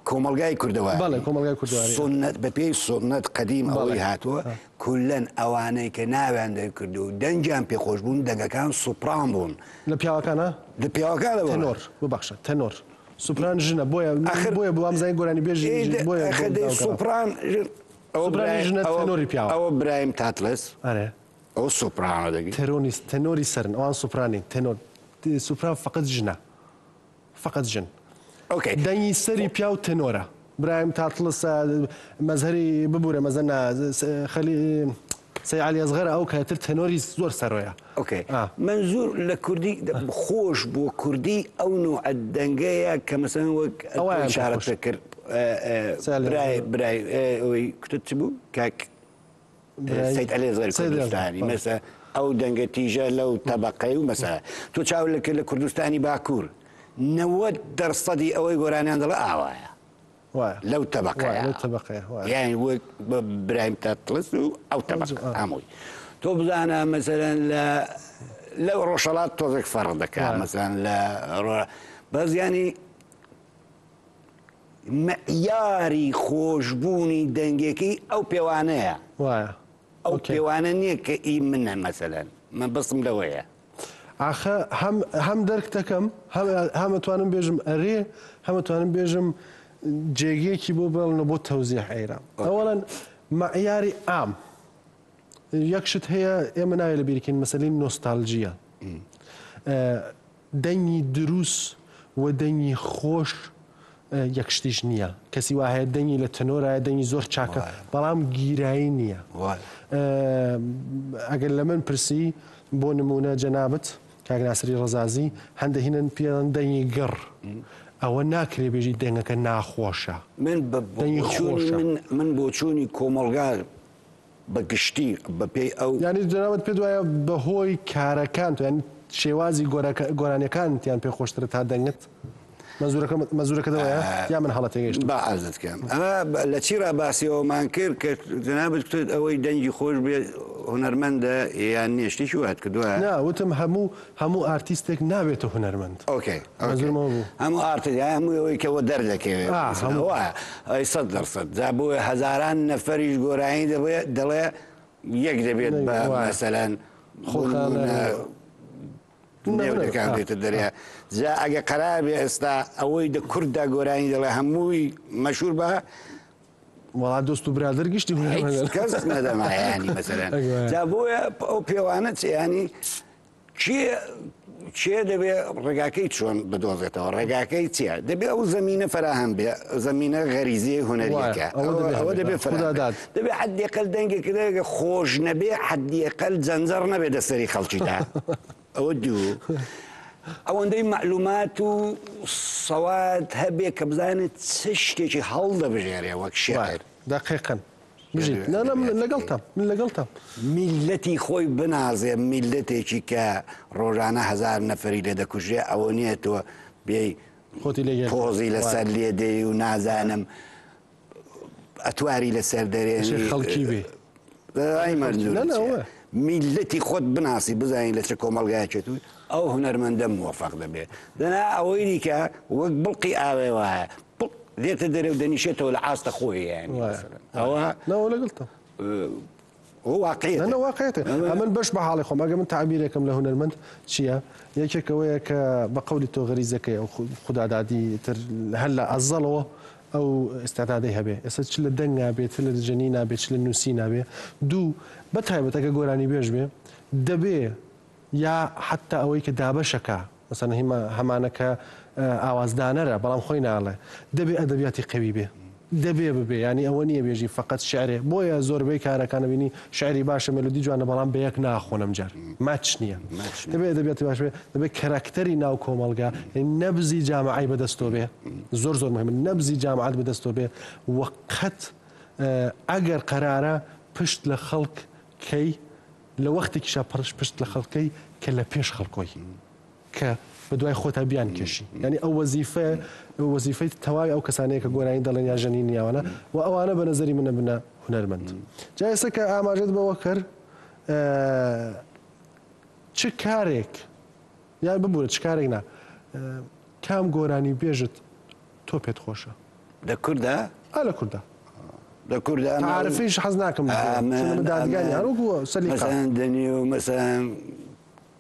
کۆمەڵگای کوردەواری. بەڵێ کۆمەڵگای کوردەواری. سوننەت بە پێی سوننەت قەدیم ئەوەی هاتووە کولەن ئەوانەی کە ناویان دەرکردووە و دەنگیان پێ خۆش بوون دەنگەکان سوپران بوون. لە پیاوەکانا؟ لە پیاوەکانە بەڵێ. تەنۆر ببەخشە تەنۆر سوپران ژنە بۆیە بۆیە وام زانی گۆرانی بێژی بۆیە ئەخر دەی سوپران ژن سوپرانی ژنە تەنۆری پیاوە. ئەوە برایم تاتلس. ئەرێ. ئەوە سوپرانە دەگی. تەرۆنی تەنۆری سەرن ئەوان سوپرانین تەنۆر سوپران فەقەت ژنە. فەقەت ژن. ئۆکەی. دەنگی سەری پیاو تەنۆرە. برایم تاتڵسە مەزهەری ببورە مەزە نا خەلی سەی عەلی ئەسغەرە ئەو کاتر تەنۆری زۆر سەرۆیە. ئۆکەی مەنزور لە کوردی خۆش بۆ کوردی ئەو نوعە دەنگەیە کە مەسەلەن وەک ئەوەیان ئیشارەت پێ کرد برای برای ئەوەی کوتت چ بوو کاک سید عەلی ئەسغەری کوردستانی مەسە ئەو دەنگە تیژە لەو تەبەقەی و مەسە تۆ چاو لە کرد لە کوردستانی باکوور 90 دەرسەدی ئەوەی گۆرانیان دەڵێ ئاوایە لەو تەبەقەیە یانی وەک برایم تاتڵس و ئەو تەبەقە هەمووی تۆ بزانە مەسەلەن لە. لە ڕۆژهەڵات تۆزێک فەرق دەکا مەسەلەن لە بەس یانی معیاری خۆشبوونی دەنگێکی ئەو پێوانەیە وایە ئەو پێوانە نییە کە ئی منە مەسەلەن من بەسم لەوەیە. ئاخە هەم هەم دەرک دەکەم هەم هەم ئەتوانم بێژم ئەرێ هەم ئەتوانم بێژم جێگەیەکی بۆ بێڵنە بۆ تەوزیح ئەیرا ئەوەڵەن مەعیاری عام یەک شت هەیە ئێمە ناوێ لە بیرکەین مەسەلەی نۆستالجیە دەنگی دروست و دەنگی خۆش یەک شتیش نییە کەسی وا هەیە دەنگی لە تەنۆرایە دەنگی زۆر چاکە بەڵام گیرایی نییە ئەگەر لە من پرسی بۆ نمونە جەنابت کاک ناسری ڕەزازی هەندە هینن پێیان دەنگی گڕ ئەوە ناکرێ بێژی دەنگەکە ناخۆشە من بە دەنگی بۆچوونی خۆشە من من بۆچوونی کۆمەڵگا بە گشتی بە پێی ئەو. یانی جەنابت پێت وایە بە هۆی کارەکانت یانی شێوازی گۆرانیەکانتیان پێ خۆشترە تا دەنگت؟ مەنزورەکەم مەنزورەکەت ئەوەیە یا من هەڵە تێگەیشتم؟ با عەرزت کەم ئەمە لە چی ڕا باسی ئەوەمان کرد کە جەنابت کوتت ئەوەی دەنگی خۆش بێ هونەرمەندە یان نییە شتێکی وات کردووە؟ نا وتم هەموو هەموو ئارتیستێک نابێتە هونەرمەند. okay okay مەنزورم ئەوە بوو. هەموو ئارتیست یان هەموو ئەوەی کە وە دەردەکەوێ ئا هەموو. وایە ئەی 100% جا بۆیە هەزاران نەفەریش گۆرانی دەبێ دەڵێ یەک دەبێت بە وایە. مەسەلەن بۆ خۆخانە نموونە نێو دەکان دێتە دەرێ جا ئەگە قەرار بێ ئێستا ئەوەی دە کورددا گۆرانی دەڵێ هەمووی مەشهور بە وەڵا دۆست و برادەر گشتی هیچ هونەرمەندن. کەس نەدەما یانی مەسەلەن ئەگوایە. جا بۆیە ئەو پێوانە چ یانی کێ کێ دەبێ ڕێگاکەی چۆن بدۆزێتەوە ڕێگاکەی چییە دەبێ ئەو زەمینە فەراهەم بێ زەمینە غەریزی هونەریەکە ئەوە دەبێ ئەوە هەبێ. دەبێ خودا فەراهەم بێ. داد. دەبێ حەدیقەل دەنگێک دەنگێک خۆش نەبێ حەدیقەل جەنجەڕ نەبێ دەسەری خەڵکیدا ئەوە دوو ئەوەندەی مەعلومات و سەواد هەبێ کە بزانێت چ شتێکی هەڵدەبژێرێ وەک شێعر. دەقیقەن بژیت. نا نا من لەگەڵتام من لەگەڵتام. میللەتی خۆی بنازێ میللەتێکی کە ڕۆژانە هەزار نەفەری لێ دەکوژرێ ئەوە نییە تۆ بێی خۆتی لێ گێل پۆزی لەسەر لێ دێی و نازانم ئەتواری لەسەر دەرێنی شێ خەڵکی بێ. ئەی مەرجوور نا نا چییە؟ ئەوە. میللەتی خۆت بناسی بزانی لە چ کۆمەڵگایەکێت و ئەو هونەرمەندە موەفەق دەبێ دەنا ئەوەی دیکە وەک بڵقی ئاوێ وایە بڵق دێتە دەرێ و دەنیشێتەوە لە عاستە خۆی یانی وایە. مەسەلەن ئەوە نا ئەوە لەگەڵتم. هو واقعیەتە. نا نا واقعیەتە. ئەمن بەش بە حاڵی خۆم ئەگەر من تەعبیرێکم لە هونەرمەند چییە یەکێک ئەوەیە کە بە قەولی تۆ غەریزەکەی ئەو خودادادی تر هەر لە ئەزەڵەوە ئەو ئیستعدادەی هەبێ ئێستا چ لە دەنگا بێ چ لە ژەنینا بێ چ لە نووسینا بێ دوو بە تایبەت ئەگەر گۆرانیبێژ بێ دەبێ یا حەتتا ئەوەی کە دابەشەکا مەسەلەن هیمە هەمانە کە ئاوازدانەرە بەڵام خۆی ناڵێ دەبێ ئەدەبیاتی قەوی بێ دەبێ ببێ یانی ئەوە نییە بێژی فەقەت شعرێ بۆیە زۆربەی کارەکان ئەبینی شعری باشە مێلۆدی جوانە بەڵام بە یەک ناخۆن ئەم جار match نییە دەبێ ئەدەبیاتی باش بێ دەبێ کەراکتەری ناو کۆمەڵگا نەبزی جامعەی بەدەستۆ بێ زۆر زۆر مهمە نەبزی جامعەت بەدەستۆ بێ و قەت ئەگەر قەرارە پشت لە خەڵک کەی لە وەختێکیشا پڕش پشت لە خەڵکەی کە لە پێش خەڵکۆی کە بە دوای خۆتا بیان کێشی یانی ئەو وەزیفە وەزیفەی تەواوی ئەو کەسانەیە کە گۆرانی دەڵێن یا ژەنین یاوانە و ئەوانە بە نەزەری منە بنە هونەرمەند جا ئێستا کە ئاماژەت بەوە کرد چ کارێک یان ببورە چ کارێک نا کام گۆرانی بێژت تۆ پێت خۆشە؟ لە کوردا؟ ئا لە کوردا. لە کوردا تعارفیش حەز ناکەم من دادگانی هەروەکو سەلیقە. مەسەلەن دەنیو مەسەلەن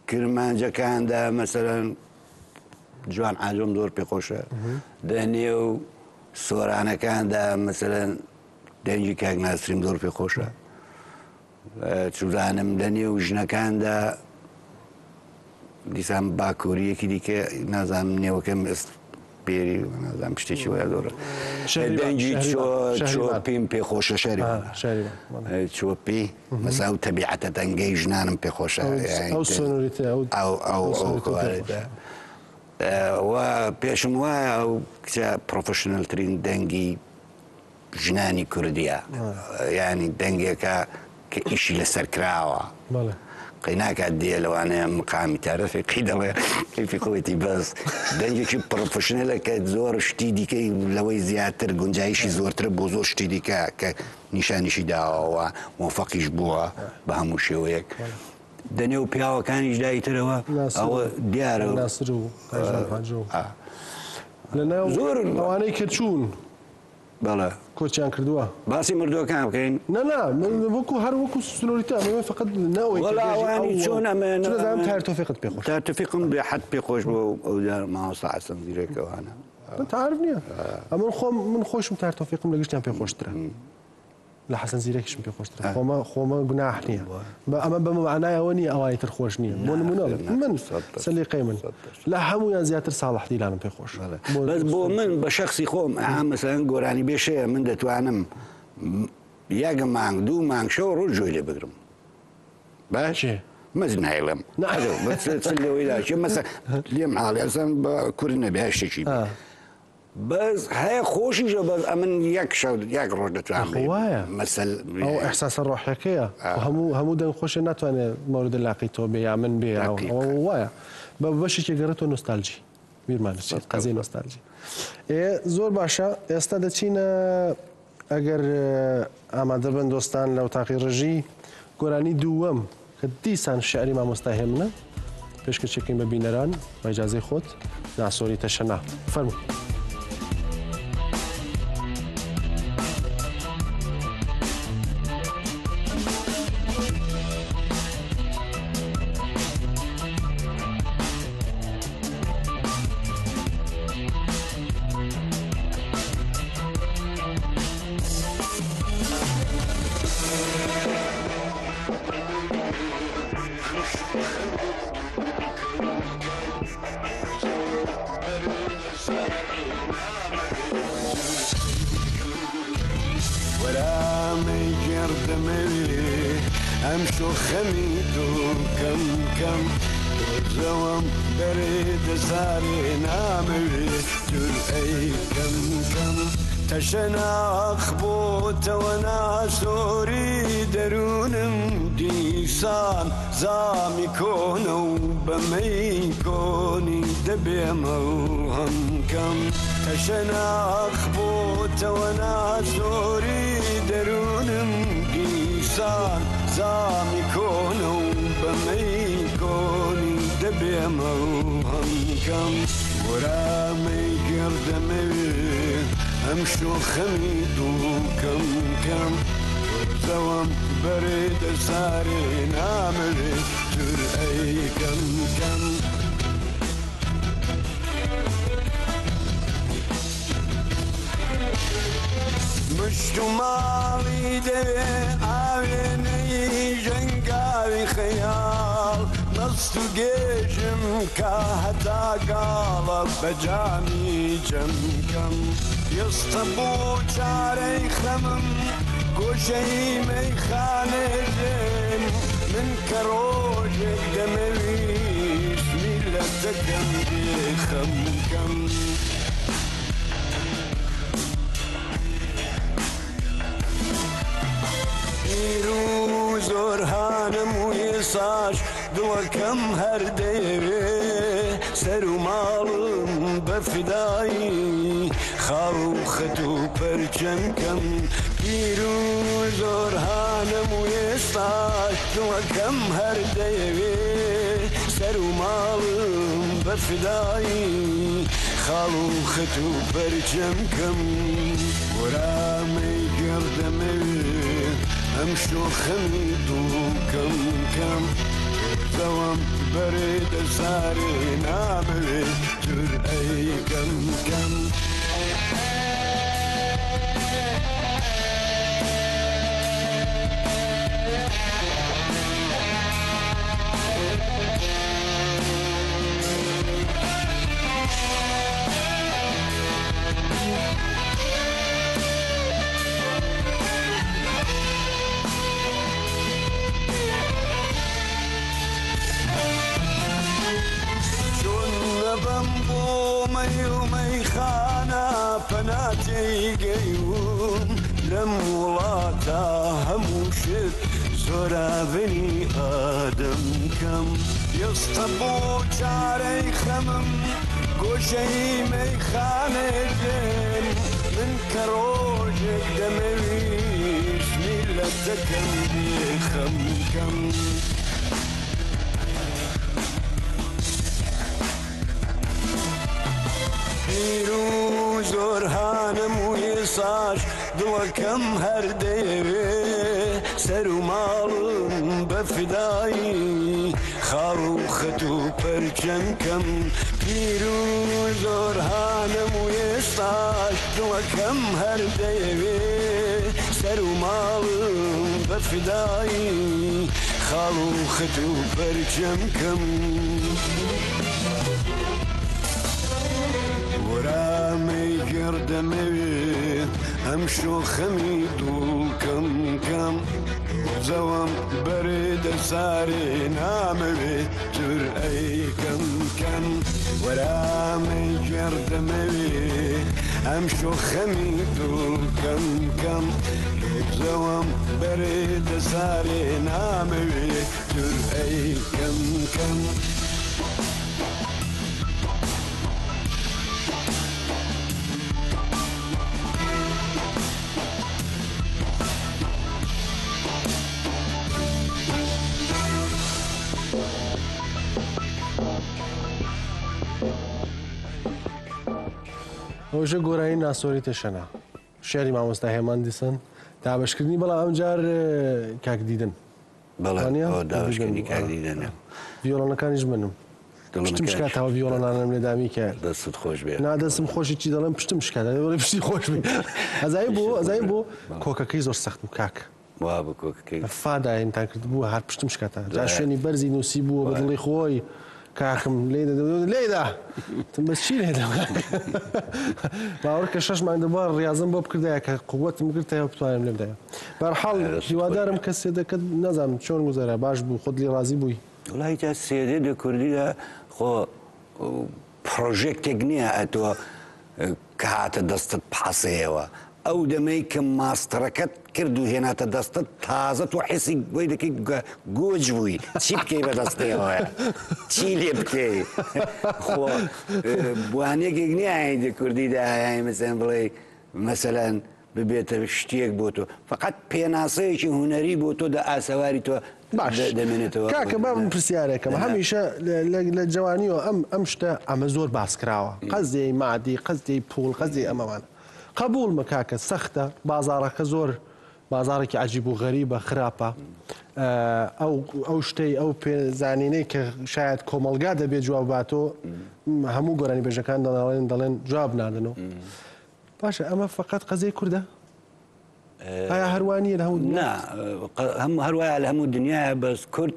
کرمانجەکاندا مەسەلەن جوان عاجۆم زۆر پێخۆشە دەنێو سۆرانەکاندا مەسەلەن دەنگی کاک ناسریم زۆر پێخۆشە چوزانم لە نێو ژنەکاندا دیسان باکووریەکی دیکە نازانم نێوەکەم ئێست پێری نازانم شتێکی وایە زۆر دەنگی چۆپیم پێخۆشە شەری چۆپی مەسا و تەبیعەتە دەنگەی ژنانم پێخۆشە ئەو ئەو و پێشم وایە ئەو کچە پرۆفشنلترین دەنگی ژنانی کوردیە یانی دەنگێکە کە ئیشی لەسەر کراوە قەی ناکات دێ لەوانەیە مقامی تارەفی قی دەڵێ کەیفی خۆیەتی بەس دەنگێکی پڕۆفشنەلە کە زۆر شتی دیکەی لەوەی زیاتر گونجایشی زۆرترە بۆ زۆر شتی دیکە کە نیشانیشی داوەوە مۆفەقیش بووە بە هەموو شێوەیەک. دەنێو پیاوەکانیش دایترەوە ئەوە دیارە ناسر و لەناو زۆرن ئەوانەی کە چوون بەڵێ کۆچیان کردووە. باسی مردووەکان بکەین؟ نا نا من وەکو هەر وەکو سنووریتە ئەمەوێ فقط نەوەی کە وەڵا بێژی ئەوانی ئەو چۆن ئەمە چون دەزانم تاهیر تۆفیقت پێ خۆشە. تاهیر تۆفیقم بێ حەد پێ خۆش بوو ئەو جار مامۆستا حەسەن زیرەک ئەوانە. من تعارف نییە ئەمن خۆم من خۆشم تاهیر تۆفیقم لە گشتیان پێ خۆشترە. لە حەسەن زیرەکیشم پێ خۆشترە. خۆمە خۆمە گوناح نییە. بە ئەمە بە مەعنای ئەوە نییە ئەوانی تر خۆش نییە. بۆ نموونە من سەلیقەی من لە هەموویان زیاتر ساڵح دیلانم پێ خۆشە. بەس بۆ من بە شەخسی خۆم ئەها مەسەلەن گۆرانی بێشەیە من دەتوانم یەک مانگ دوو مانگ شەو ڕۆژ گوێی لێ بگرم. باش مەز نایڵێم لەوەی لاچێ مەسە لێم حاڵی ئەسان بە کورد نەبێ هەر شتێکی بێ. بەس هەیە خۆشیشە بەس ئەمن یەک شەو یەک ڕۆژ دەتوانم ئاخۆ وایە مەسەل ئەو ئیحساسە ڕۆحیەکەیە هەموو هەموو دەنگ خۆشێ ناتوانێت مەورد لاقی تۆ بێ یا من بێ ئەوە وایە بە بەشێکی گەڕێتەوە نۆستالجی بیرمان دەچێت قەزیەی نۆستالجی ئێ زۆر باشە ئێستا دەچینە ئەگەر ئامادە بن دۆستان لە ئۆتاقی ڕژی گۆرانی دووەم کە دیسان شعری مامۆستا هێمنە پێشکەشەکەین بە بینەران بە ئیجازەی خۆت ناسۆری تەشەنا فەرموو. تەشەناخ بۆتەوە ناسۆری دەروونم دیسان زامی کۆنە و بەمەی کۆنی دەبێ مەڵهەم کەم تەشەناخ بۆتەوە ناسۆری دەروونم دیسان زامی کۆنە و بەمەی کۆنی دەبێ مەڵهەم کەم وەرامەی گێڕ دەمەوێ ئەمشۆ خەمی دڵ کەم کەم تۆزەوەم بەرێ دەسارێ نامەوێ تر ئەی کەم کەم. مشت و ماڵی دەوێ ئاوێنەی ژەنگاوی خەیاڵ مەست و گێژم کا هەتا گاڵە بە جامی جەمکەم ئێستا بۆ چارەی خەمم گۆشەی مەیخانێ دێم من کە ڕۆژێک دەمەویست میللەتەکەم بێ خەم کەم. پیر و زۆرهانم و ئێساش دڵەکەم هەر دەیەوێ سەر و ماڵم بە فدایی خاڵ و خەت و پەرچەم کەم پیر و زۆرهانم و ئێستاش دڵەکەم هەر دەیەوێ سەر و ماڵم بە فدایی خاڵ و خەت و پەرچەم کەم وەرامەی گێڕ دەمەوێ ئەمشۆ خەمی دڵ کەم کەم تۆزەوەم بەرێ دەسارێ نامەوێ تر ئەی کەم کەم. چۆن نەبەم بۆ مەی و مەیخانە پەنا تێیگەیوم لەم وڵاتە هەموو شت زۆراڤنی ئادەم کەم ئێستا بۆ چارەی خەمم گۆشەی مەیخانێ دێم من کە ڕۆژێک دەمەویست میللەتەکەم بێ خەم کەم. پیر و زۆر هانم و ئێساش دڵەکەم هەر دەیەوێ سەر و ماڵم بە فدایی خاڵ و خەت و پەرچەم کەم پیر و زۆر هانم و ئێستاش دڵەکەم هەر دەیەوێ سەر و ماڵم بە فدایی خاڵ و خەت و پەرچەم کەم. وەرامەی گێڕ دەمەوێ ئەمشۆ خەمی دڵ کەم کەم زەوەم بەرێ دەسارێ نامەوێ جورئەی کەم کەم وەرامەی گێڕ دەمەوێ ئەمشۆ خەمی دڵ کەم کەم زەوەم بەرێ دەسارێ نامەوێ جورئەی کەم کەم. ئەوژە گۆرانی ناسۆری تەشەنا شعری مامۆستا هێمان دیسان دابەشکردنی بەڵام ئەمجار کاک دیدن بەڵێ دابەشکردنی کاک دیدنە. ڤیۆڵۆنەکانیش منم. پشتم شکاتەوە ڤیۆڵۆنانم لێدا میکایل. دەستت خۆش بێ. نا دەستم خۆشی چی دەڵێم پشتم شکات دەڵێ پشتی خۆش بێ. ئەزای بۆ ئەزای بۆ کۆکەکەی زۆر سەخت بوو کاک. وا بوو کۆکەکەی. فاداینتان کرد بوو هەر پشتم شکاتە. جا شوێنی بەرزی نووسی بوو بە دڵی خۆی. کاکم لێی دەدەم لێیدا وتم بەس چی لێدەم باوەڕ کە شەش مانگ دەبووە ڕاضم بۆ بکردایە کە قوتم بگرتایە بتوانم لێم دایە بەرحاڵ هیوادارم کە سێدەکەت نازانم چۆن گوزەرا باش بوو خۆت لێ ڕازی بووی. وڵی تا سێدێ دە کوردیدا خۆ پرۆژێکتێک نییە ئەتۆ کە هاتە دەستت پاسەیەوە ئەو دەمەی کە ماستەرەکەت کرد و هێناتە دەستت تازە تۆ حیسی بۆی دەکەی گۆج بووی چی بکەی بە دەستەوە چی لێ بکەی خۆ بوانێکێک نییە ئایندە کوردیدا مەسەن بڵێ مەسەلەن ببێتە شتێک بۆ تۆ فقط پێناسەیەکی هونەری بۆ تۆ دە ئاسەواری تۆ باش دەمێنێتەوە. کاکە با من پرسیارێکم هەمیشە لە جوانیەوە ئەم ئەم شتە ئەمە زۆر باس کراوە قەزیەی مادی قەزیەی پوڵ قەزیەی ئەمەوانە قبوڵمە کاکە سەختە بازاڕەکە زۆر بازاڕێکی عجیب و غەریبە خراپە ئەو ئەو شتەی ئەو پێزانینەی کە شاید کۆمەڵگا دەبێت جواب باتۆ هەموو گۆرانی بێژەکان دەڵێن دەڵێن جواب نادەنەوە باشە ئەمە فقط قەزیەی کوردە؟ ئایا هەروا نییە لە هەموو دنیا؟ نا، هەر وایە لە هەموو دنیایە بەس کورد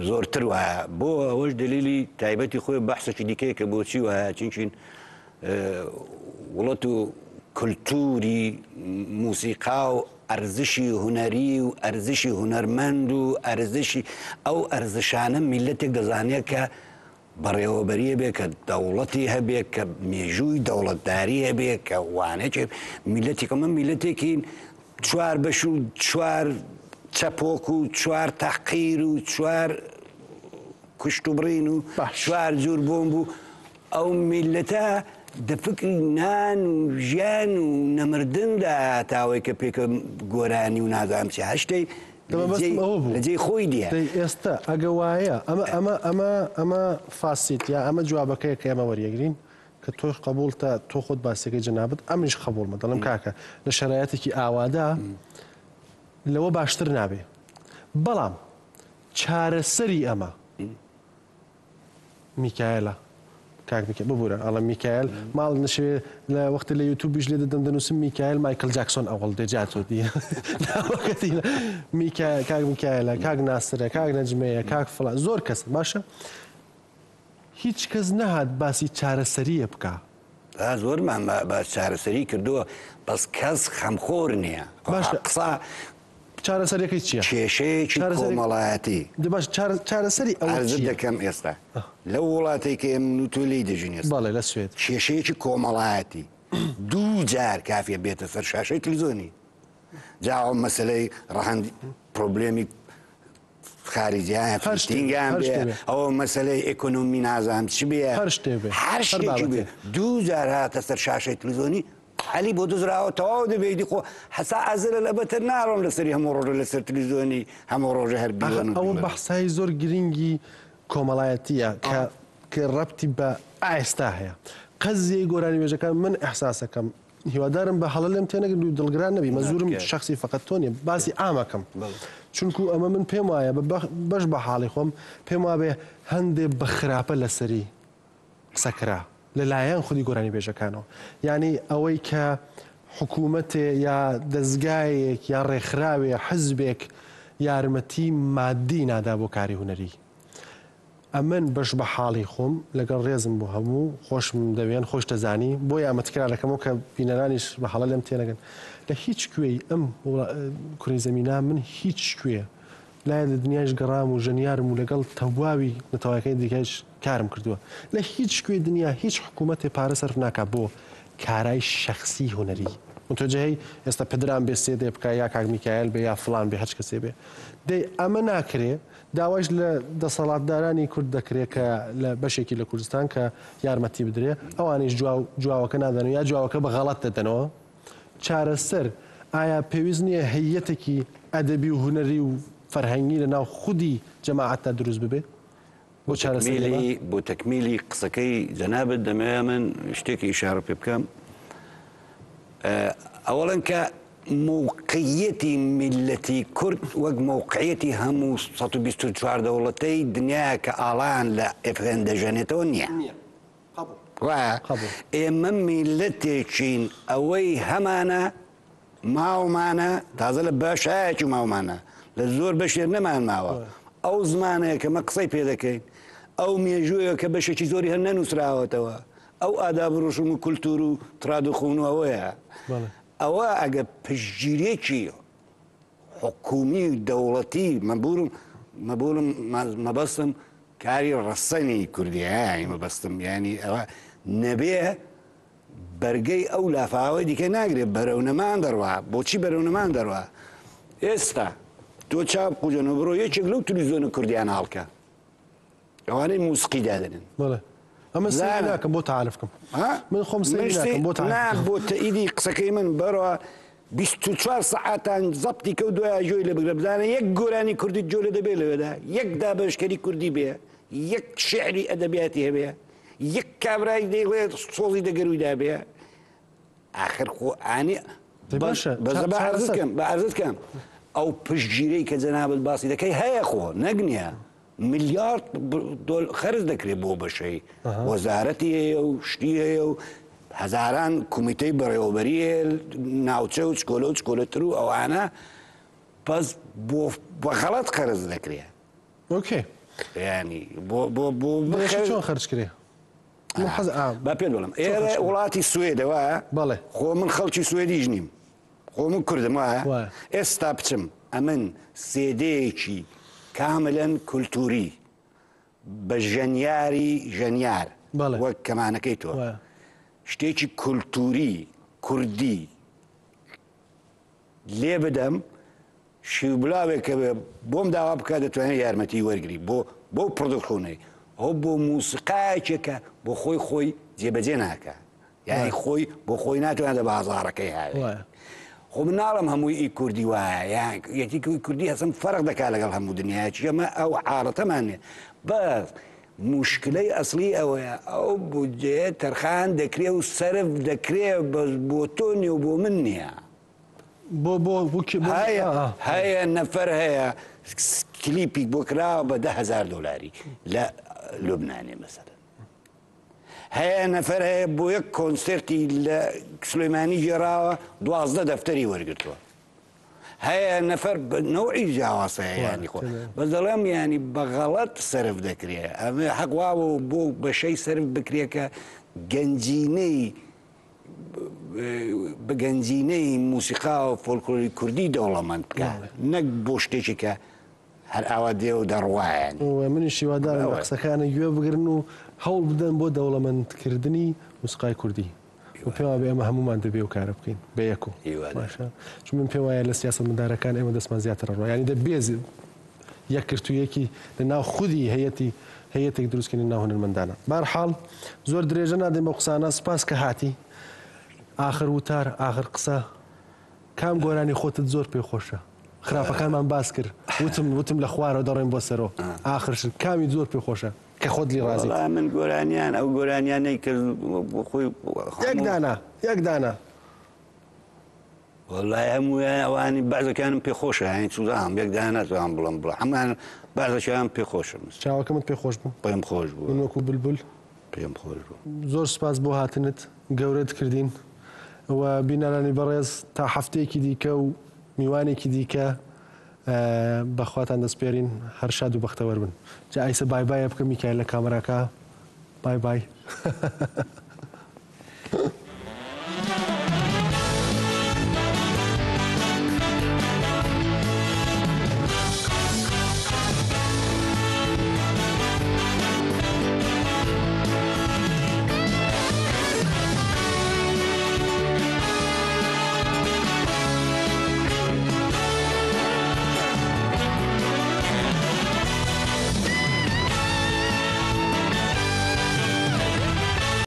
زۆرتر وایە بۆ ئەوەش دلیلی تایبەتی خۆی بەحسێکی دیکەیە کە بۆچی وایە چونکین وڵەت و کولتوری موسیقا و ئەرزشی هونەری و ئەرزشی هونەرمەند و ئەرزشی ئەو ئەرزشانە میلەتێک دەزانێت کە بەڕێوەبەری هەبێ، کە دەوڵەتی هەبێ، کە مێژووی دەوڵەتداری هەبێ، کە وانەکێ میلەتێک ئەمە میلەتێکین چوار بەش و چوار چەپۆک و چوار تەحقیر و چوار کوشت و بڕین و چوار جور بۆمب و ئەو میلەتە دە فکری نان و ژیان و نەمردندا تاوەی کە پێکە گۆرانی و نازانم چی هەشتەی مەبەستم ئەوە بوو. لە جێی خۆی دییە. دەی ئێستا ئەگە وایە ئەمە ئەمە ئەمە ئەمە فاسیت یا ئەمە جوابەکەیە کە ئێمە وەریەگرین کە تۆش قەبووڵتە تۆ خۆت باسەکەی جەنابت ئەمنیش قەبووڵمە دەڵێم کاکە لە شەرایەتێکی ئاوادا لەوە باشتر نابێ بەڵام چارەسەری ئەمە میکایەلە کاک میکایل ببورە ئەڵێم میکایل ماڵ نشێ لە وەختی لە یوتیوبیش لێ دەدەم دەنووسم میکایل مایکل جاکسۆن ئەوەڵ دێ جاتۆ دی میکایل کاک میکایلە کاک ناسرە کاک نەجمەیە کاک فڵان زۆر کەس باشە هیچ کەس نەهات باسی چارەسەریە بکە زۆرمان باس چارەسەری کردووە بەس کەس خەمخۆر نییە باشە قسە چارەسەریەکەی چییە؟ کێشەیەکی کۆمەڵایەتی. دە باش چارەسەری ئەوە عەرزت چییە؟ دەکەم ئێستا لەو وڵاتەی کە ئێمن و تۆ لێی دەژین ئێستا. بەڵێ لە سوێد. کێشەیەکی کۆمەڵایەتی دوو جار کافیە بێتە سەر شاشەی تلویزیۆنی. جا ئەو مەسەلەی ڕەهەند پرۆبلێمی خارجیان هەر شتێ بێ، فلستینیان هەر بێ شتێ بێ. ئەوە مەسەلەی ئێکۆنۆمی نازانم چ بێ هەر شتێ بێ، هەر هەر شتێکی بێ بابەتێ. دوو جار هاتە سەر شاشەی تلویزیۆنی عەلی بۆ دزراوە تەواو دەبێ ئیدی خۆ حەسا ئەزەلە لەبەتر ناڕۆم لەسەری هەموو ڕۆژە لەسەر تلویزیۆنی هەموو ڕۆژە هەر ئاخر بیڵێن و ئەوە بیڵێن. بەحسای زۆر گرنگی کۆمەڵایەتییە کە کە ڕەبتی بە ئێستا هەیە. قەزیەی گۆرانیبێژەکان من ئیحساسەکەم هیوادارم بە هەڵە لێم تێنەگەن و دڵگران نەبی مەزورم شخصی فقط تۆ نیە باسی عامەکەم چونکو ئەمە من پێم وایە بەش بە حاڵی خۆم پێم وابێ هەندێ بە خراپە لەسەری قسە کرا لەلایەن خودی گۆرانیبێژەکانەوە یعنی ئەوەی کە حکوومەتێ یا دەزگایەک یا ڕێکخراوێ حزبێک یارمەتی مادی نادا بۆ کاری هونەری ئەمن بەش بە حاڵی خۆم لەگەڵ ڕێزم بۆ هەموو خۆشم دەوێن خۆش دەزانی بۆیە ئەمە تکرار دەکەمەوە کە بینەرانیش بە هەڵە لێم تێنەگەن لە هیچ کوێی ئەم کوڕی زەمینە من هیچ کوێ لایە لە دنیایش گەڕام و ژەنیارم و لەگەڵ تەواوی نەتەوەکانی دیکەش کارم کردووە لە هیچ کوێی دنیا هیچ حکوومەتێ پارە سەرف ناکا بۆ کارای شەخسی هونەری متوجهی ئێستا پدرام بێ سێدێ بکا یا کاک میکایل بێ یا فڵان بێ هەرچ کەسێ بێ دەی ئەمە ناکرێ داوایش لە دەسەڵاتدارانی کورد دەکرێ کە لە بەشێکی لە کوردستان کە یارمەتی بدرێ ئەوانیش جواو جواوەکە نادەن و یا جواوەکە بە غەڵەت دەدەنەوە چارەسەر ئایا پێویست نییە هەیەتێکی ئەدەبی و هونەری و فەرهەنگی لە ناو خودی جەماعەتدا دروست ببێ بۆ چارەسەری ئەمە؟ بۆ تەکمیلی قسەکەی جەنابت دەمەوێ من شتێکی ئیشارە پێ بکەم ئەوەڵەن کە مەوقعیەتی میللەتی کورد وەک مەوقعیەتی هەموو 124 دەوڵەتەی دنیایە کە ئاڵایان لە ئێفغێن دەژەنێتەوە نییە. وایە ئێمە میللەتێکین ئەوەی هەمانە ماومانە تازە لە بەشایەکی ماومانە لە زۆر بەشێر نەمان ماوە ئەو زمانەیە کە مە قسەی پێ دەکەین ئەو مێژوویە کە بەشێکی زۆری هەر نەنووسراوەتەوە ئەو ئاداب و ڕسوم و کولتور و تراد و خون و ئەوەیە ئەوە ئەگە پشتگیریەکی حکومی و دەوڵەتی مەبورم مەبورم مەبەستم کاری ڕەسەنی کوردیە یانی مەبەستم یانی ئەوە نەبێ بەرگەی ئەو لافاوەی دیکە ناگرێت بەرەو نەمان دەڕوا بۆچی بەرەو نەمان دەڕوا ئێستا تۆ چاو قوجەنەوە بڕۆ یەکێک لەو تلویزیۆنە کوردیانە هەڵکە ئەوانەی موسقی دادەنێن. بەڵێ ئەمە سەیری ناکەم بۆ تەعارف کەم. من خۆم سەیری ناکەم بۆ تەعارف نا بۆ تەئیدی قسەکەی من بەڕۆ 24 سەعاتان زەبتی کە و دوای گوێی لێ بگرە بزانە یەک گۆرانی کوردیت گوێ لێ دەبێ لەوێدا یەک دابەشکەری کوردی بێ یەک شعری ئەدەبیاتی هەبێ یەک کابرای دەیڵێ سۆزی دەگەرویدا بێ ئاخر خۆ ئانی باشە بەس بە عەرزت کەم بە عەرزت کەم ئەو پشتگیرەی کە جەنابت باسی دەکەی هەیە خۆ نەک نییە ملیارد دۆل خەرج دەکرێت بۆ بەشەی وەزارەتی هەیە و شتی هەیە و هەزاران کومیتەی بەڕێوەبەری هەیە ناوچە و چکۆلە و چکۆلەتر و ئەوانە بەس بۆ بە غەڵەت قەرز دەکرێت ئۆکەی ینی بۆ بۆ بۆ چۆن خەرج کرێ با پێت بڵێم ئێرە وڵاتی سوێدە وایە بەڵێ خۆ من خەڵکی سوێدیش نیم خۆ من کوردم وایە ئێستا بچم ئەمن سێدەیەکی کاملەن کولتوری بە ژەنیاری ژەنیار وەک کەمانەکەی تۆ شتێکی کولتوری کوردی لێ بدەم شیوبلاوێک کە بۆم داوا بکات دەتوانێت یارمەتی وەرگری بۆ بۆ پڕدخونەی ئەو بۆ موسیقایەکێکە بۆ خۆی خۆی جێبەجێ ناکە یانی خۆی بۆ خۆی ناتوانێت لە بازاڕەکەی هاوێ خۆ من ناڵم هەمووی ئی کوردی وایە یان یەکی کوردی هەسم فەرق دەکات لەگەڵ هەموو دنیایەکی ئەمە ئەو حاڵەتەمان نیە بەس مشکلەی ئەسڵی ئەوەیە ئەو بودجەیە تەرخان دەکرێ و سەرف دەکرێ بەس بۆ تۆ نیە و بۆ من نییە بۆ بۆ بۆ کێ بۆ هەیە ئا. هەیە نەفەر هەیە کلیپی بۆ کراوە بە 10000 دلاری لە لوبنانێ مەسەلەن هەیە نەفەر هەیە بۆ یەک کۆنسێرتی لە سلێمانی گێڕاوە 12 دەفتەری وەرگرتووە هەیە نەفەر بە نەوعی جیاواز هەیە ینی خۆ بەس دەڵێم ینی بە غەڵەت سەرف دەکرێ ئەمە حەق واوە و بۆ بەشەی سەرف بکرێ کە گەنجینەی بە گەنجینەی موسیقا و فۆلکلۆری کوردی دەوڵەمەند بکە نەک بۆ شتێکی کە هەر ئاوا دێ و دەڕوا یانی. و منیش هیوادارم لە قسەکانت گوێ بگرن و هەوڵ بدەن بۆ دەوڵەمەندکردنی موسیقای کوردی و پێم وابێ ئێمە هەموومان دەبێ ئەو کارە بکەین بە یەک و باشە چون من پێم وایە لە سیاسەتمەدارەکان ئێمە دەستمان زیاتر ئەڕوا یانی دەبێ یەکگرتوویەکی لە ناو خودی هەیەتی هەیەتێک دروست کەین لە ناو هونەرمەندانە بەهەرحاڵ زۆر درێژە نادەین بەو قسانە سپاس کە هاتی ئاخر وتار ئاخر قسە کام گۆرانی خۆتت زۆر پێ خۆشە؟ خراپەکانمان باس کرد وتم وتم لە خوارەوە دەڕۆین بۆ سەرۆ ئاخر شت کامی زۆر پێ خۆشە؟ کە خۆت لی ڕازیت؟ وەڵا من گۆرانیان ئەو گۆرانیانەی کە خۆی یەک دانە یەک دانە. وەڵای هەموویان ئەوانی بەعزەکانم پێ خۆشە یانی چوزانم یەک دانە ناتوانم بڵێم بڵێ هەموویان بەعزەکیان پێ خۆشە چاوەکەمت پێ خۆش بوو؟ پێم خۆش بوو. من وەکوو بلبل. پێم خۆش بوو. زۆر سوپاس بۆ هاتنت گەورەت کردین و بینەرانی بەڕێز تا هەفتەیەکی دیکە و میوانێکی دیکە بە خواتان دەسپێرین هەر شاد و بەختەوەر بن جا ئایسە بای بایە بکە میکایل لە کامەراکە بای بای.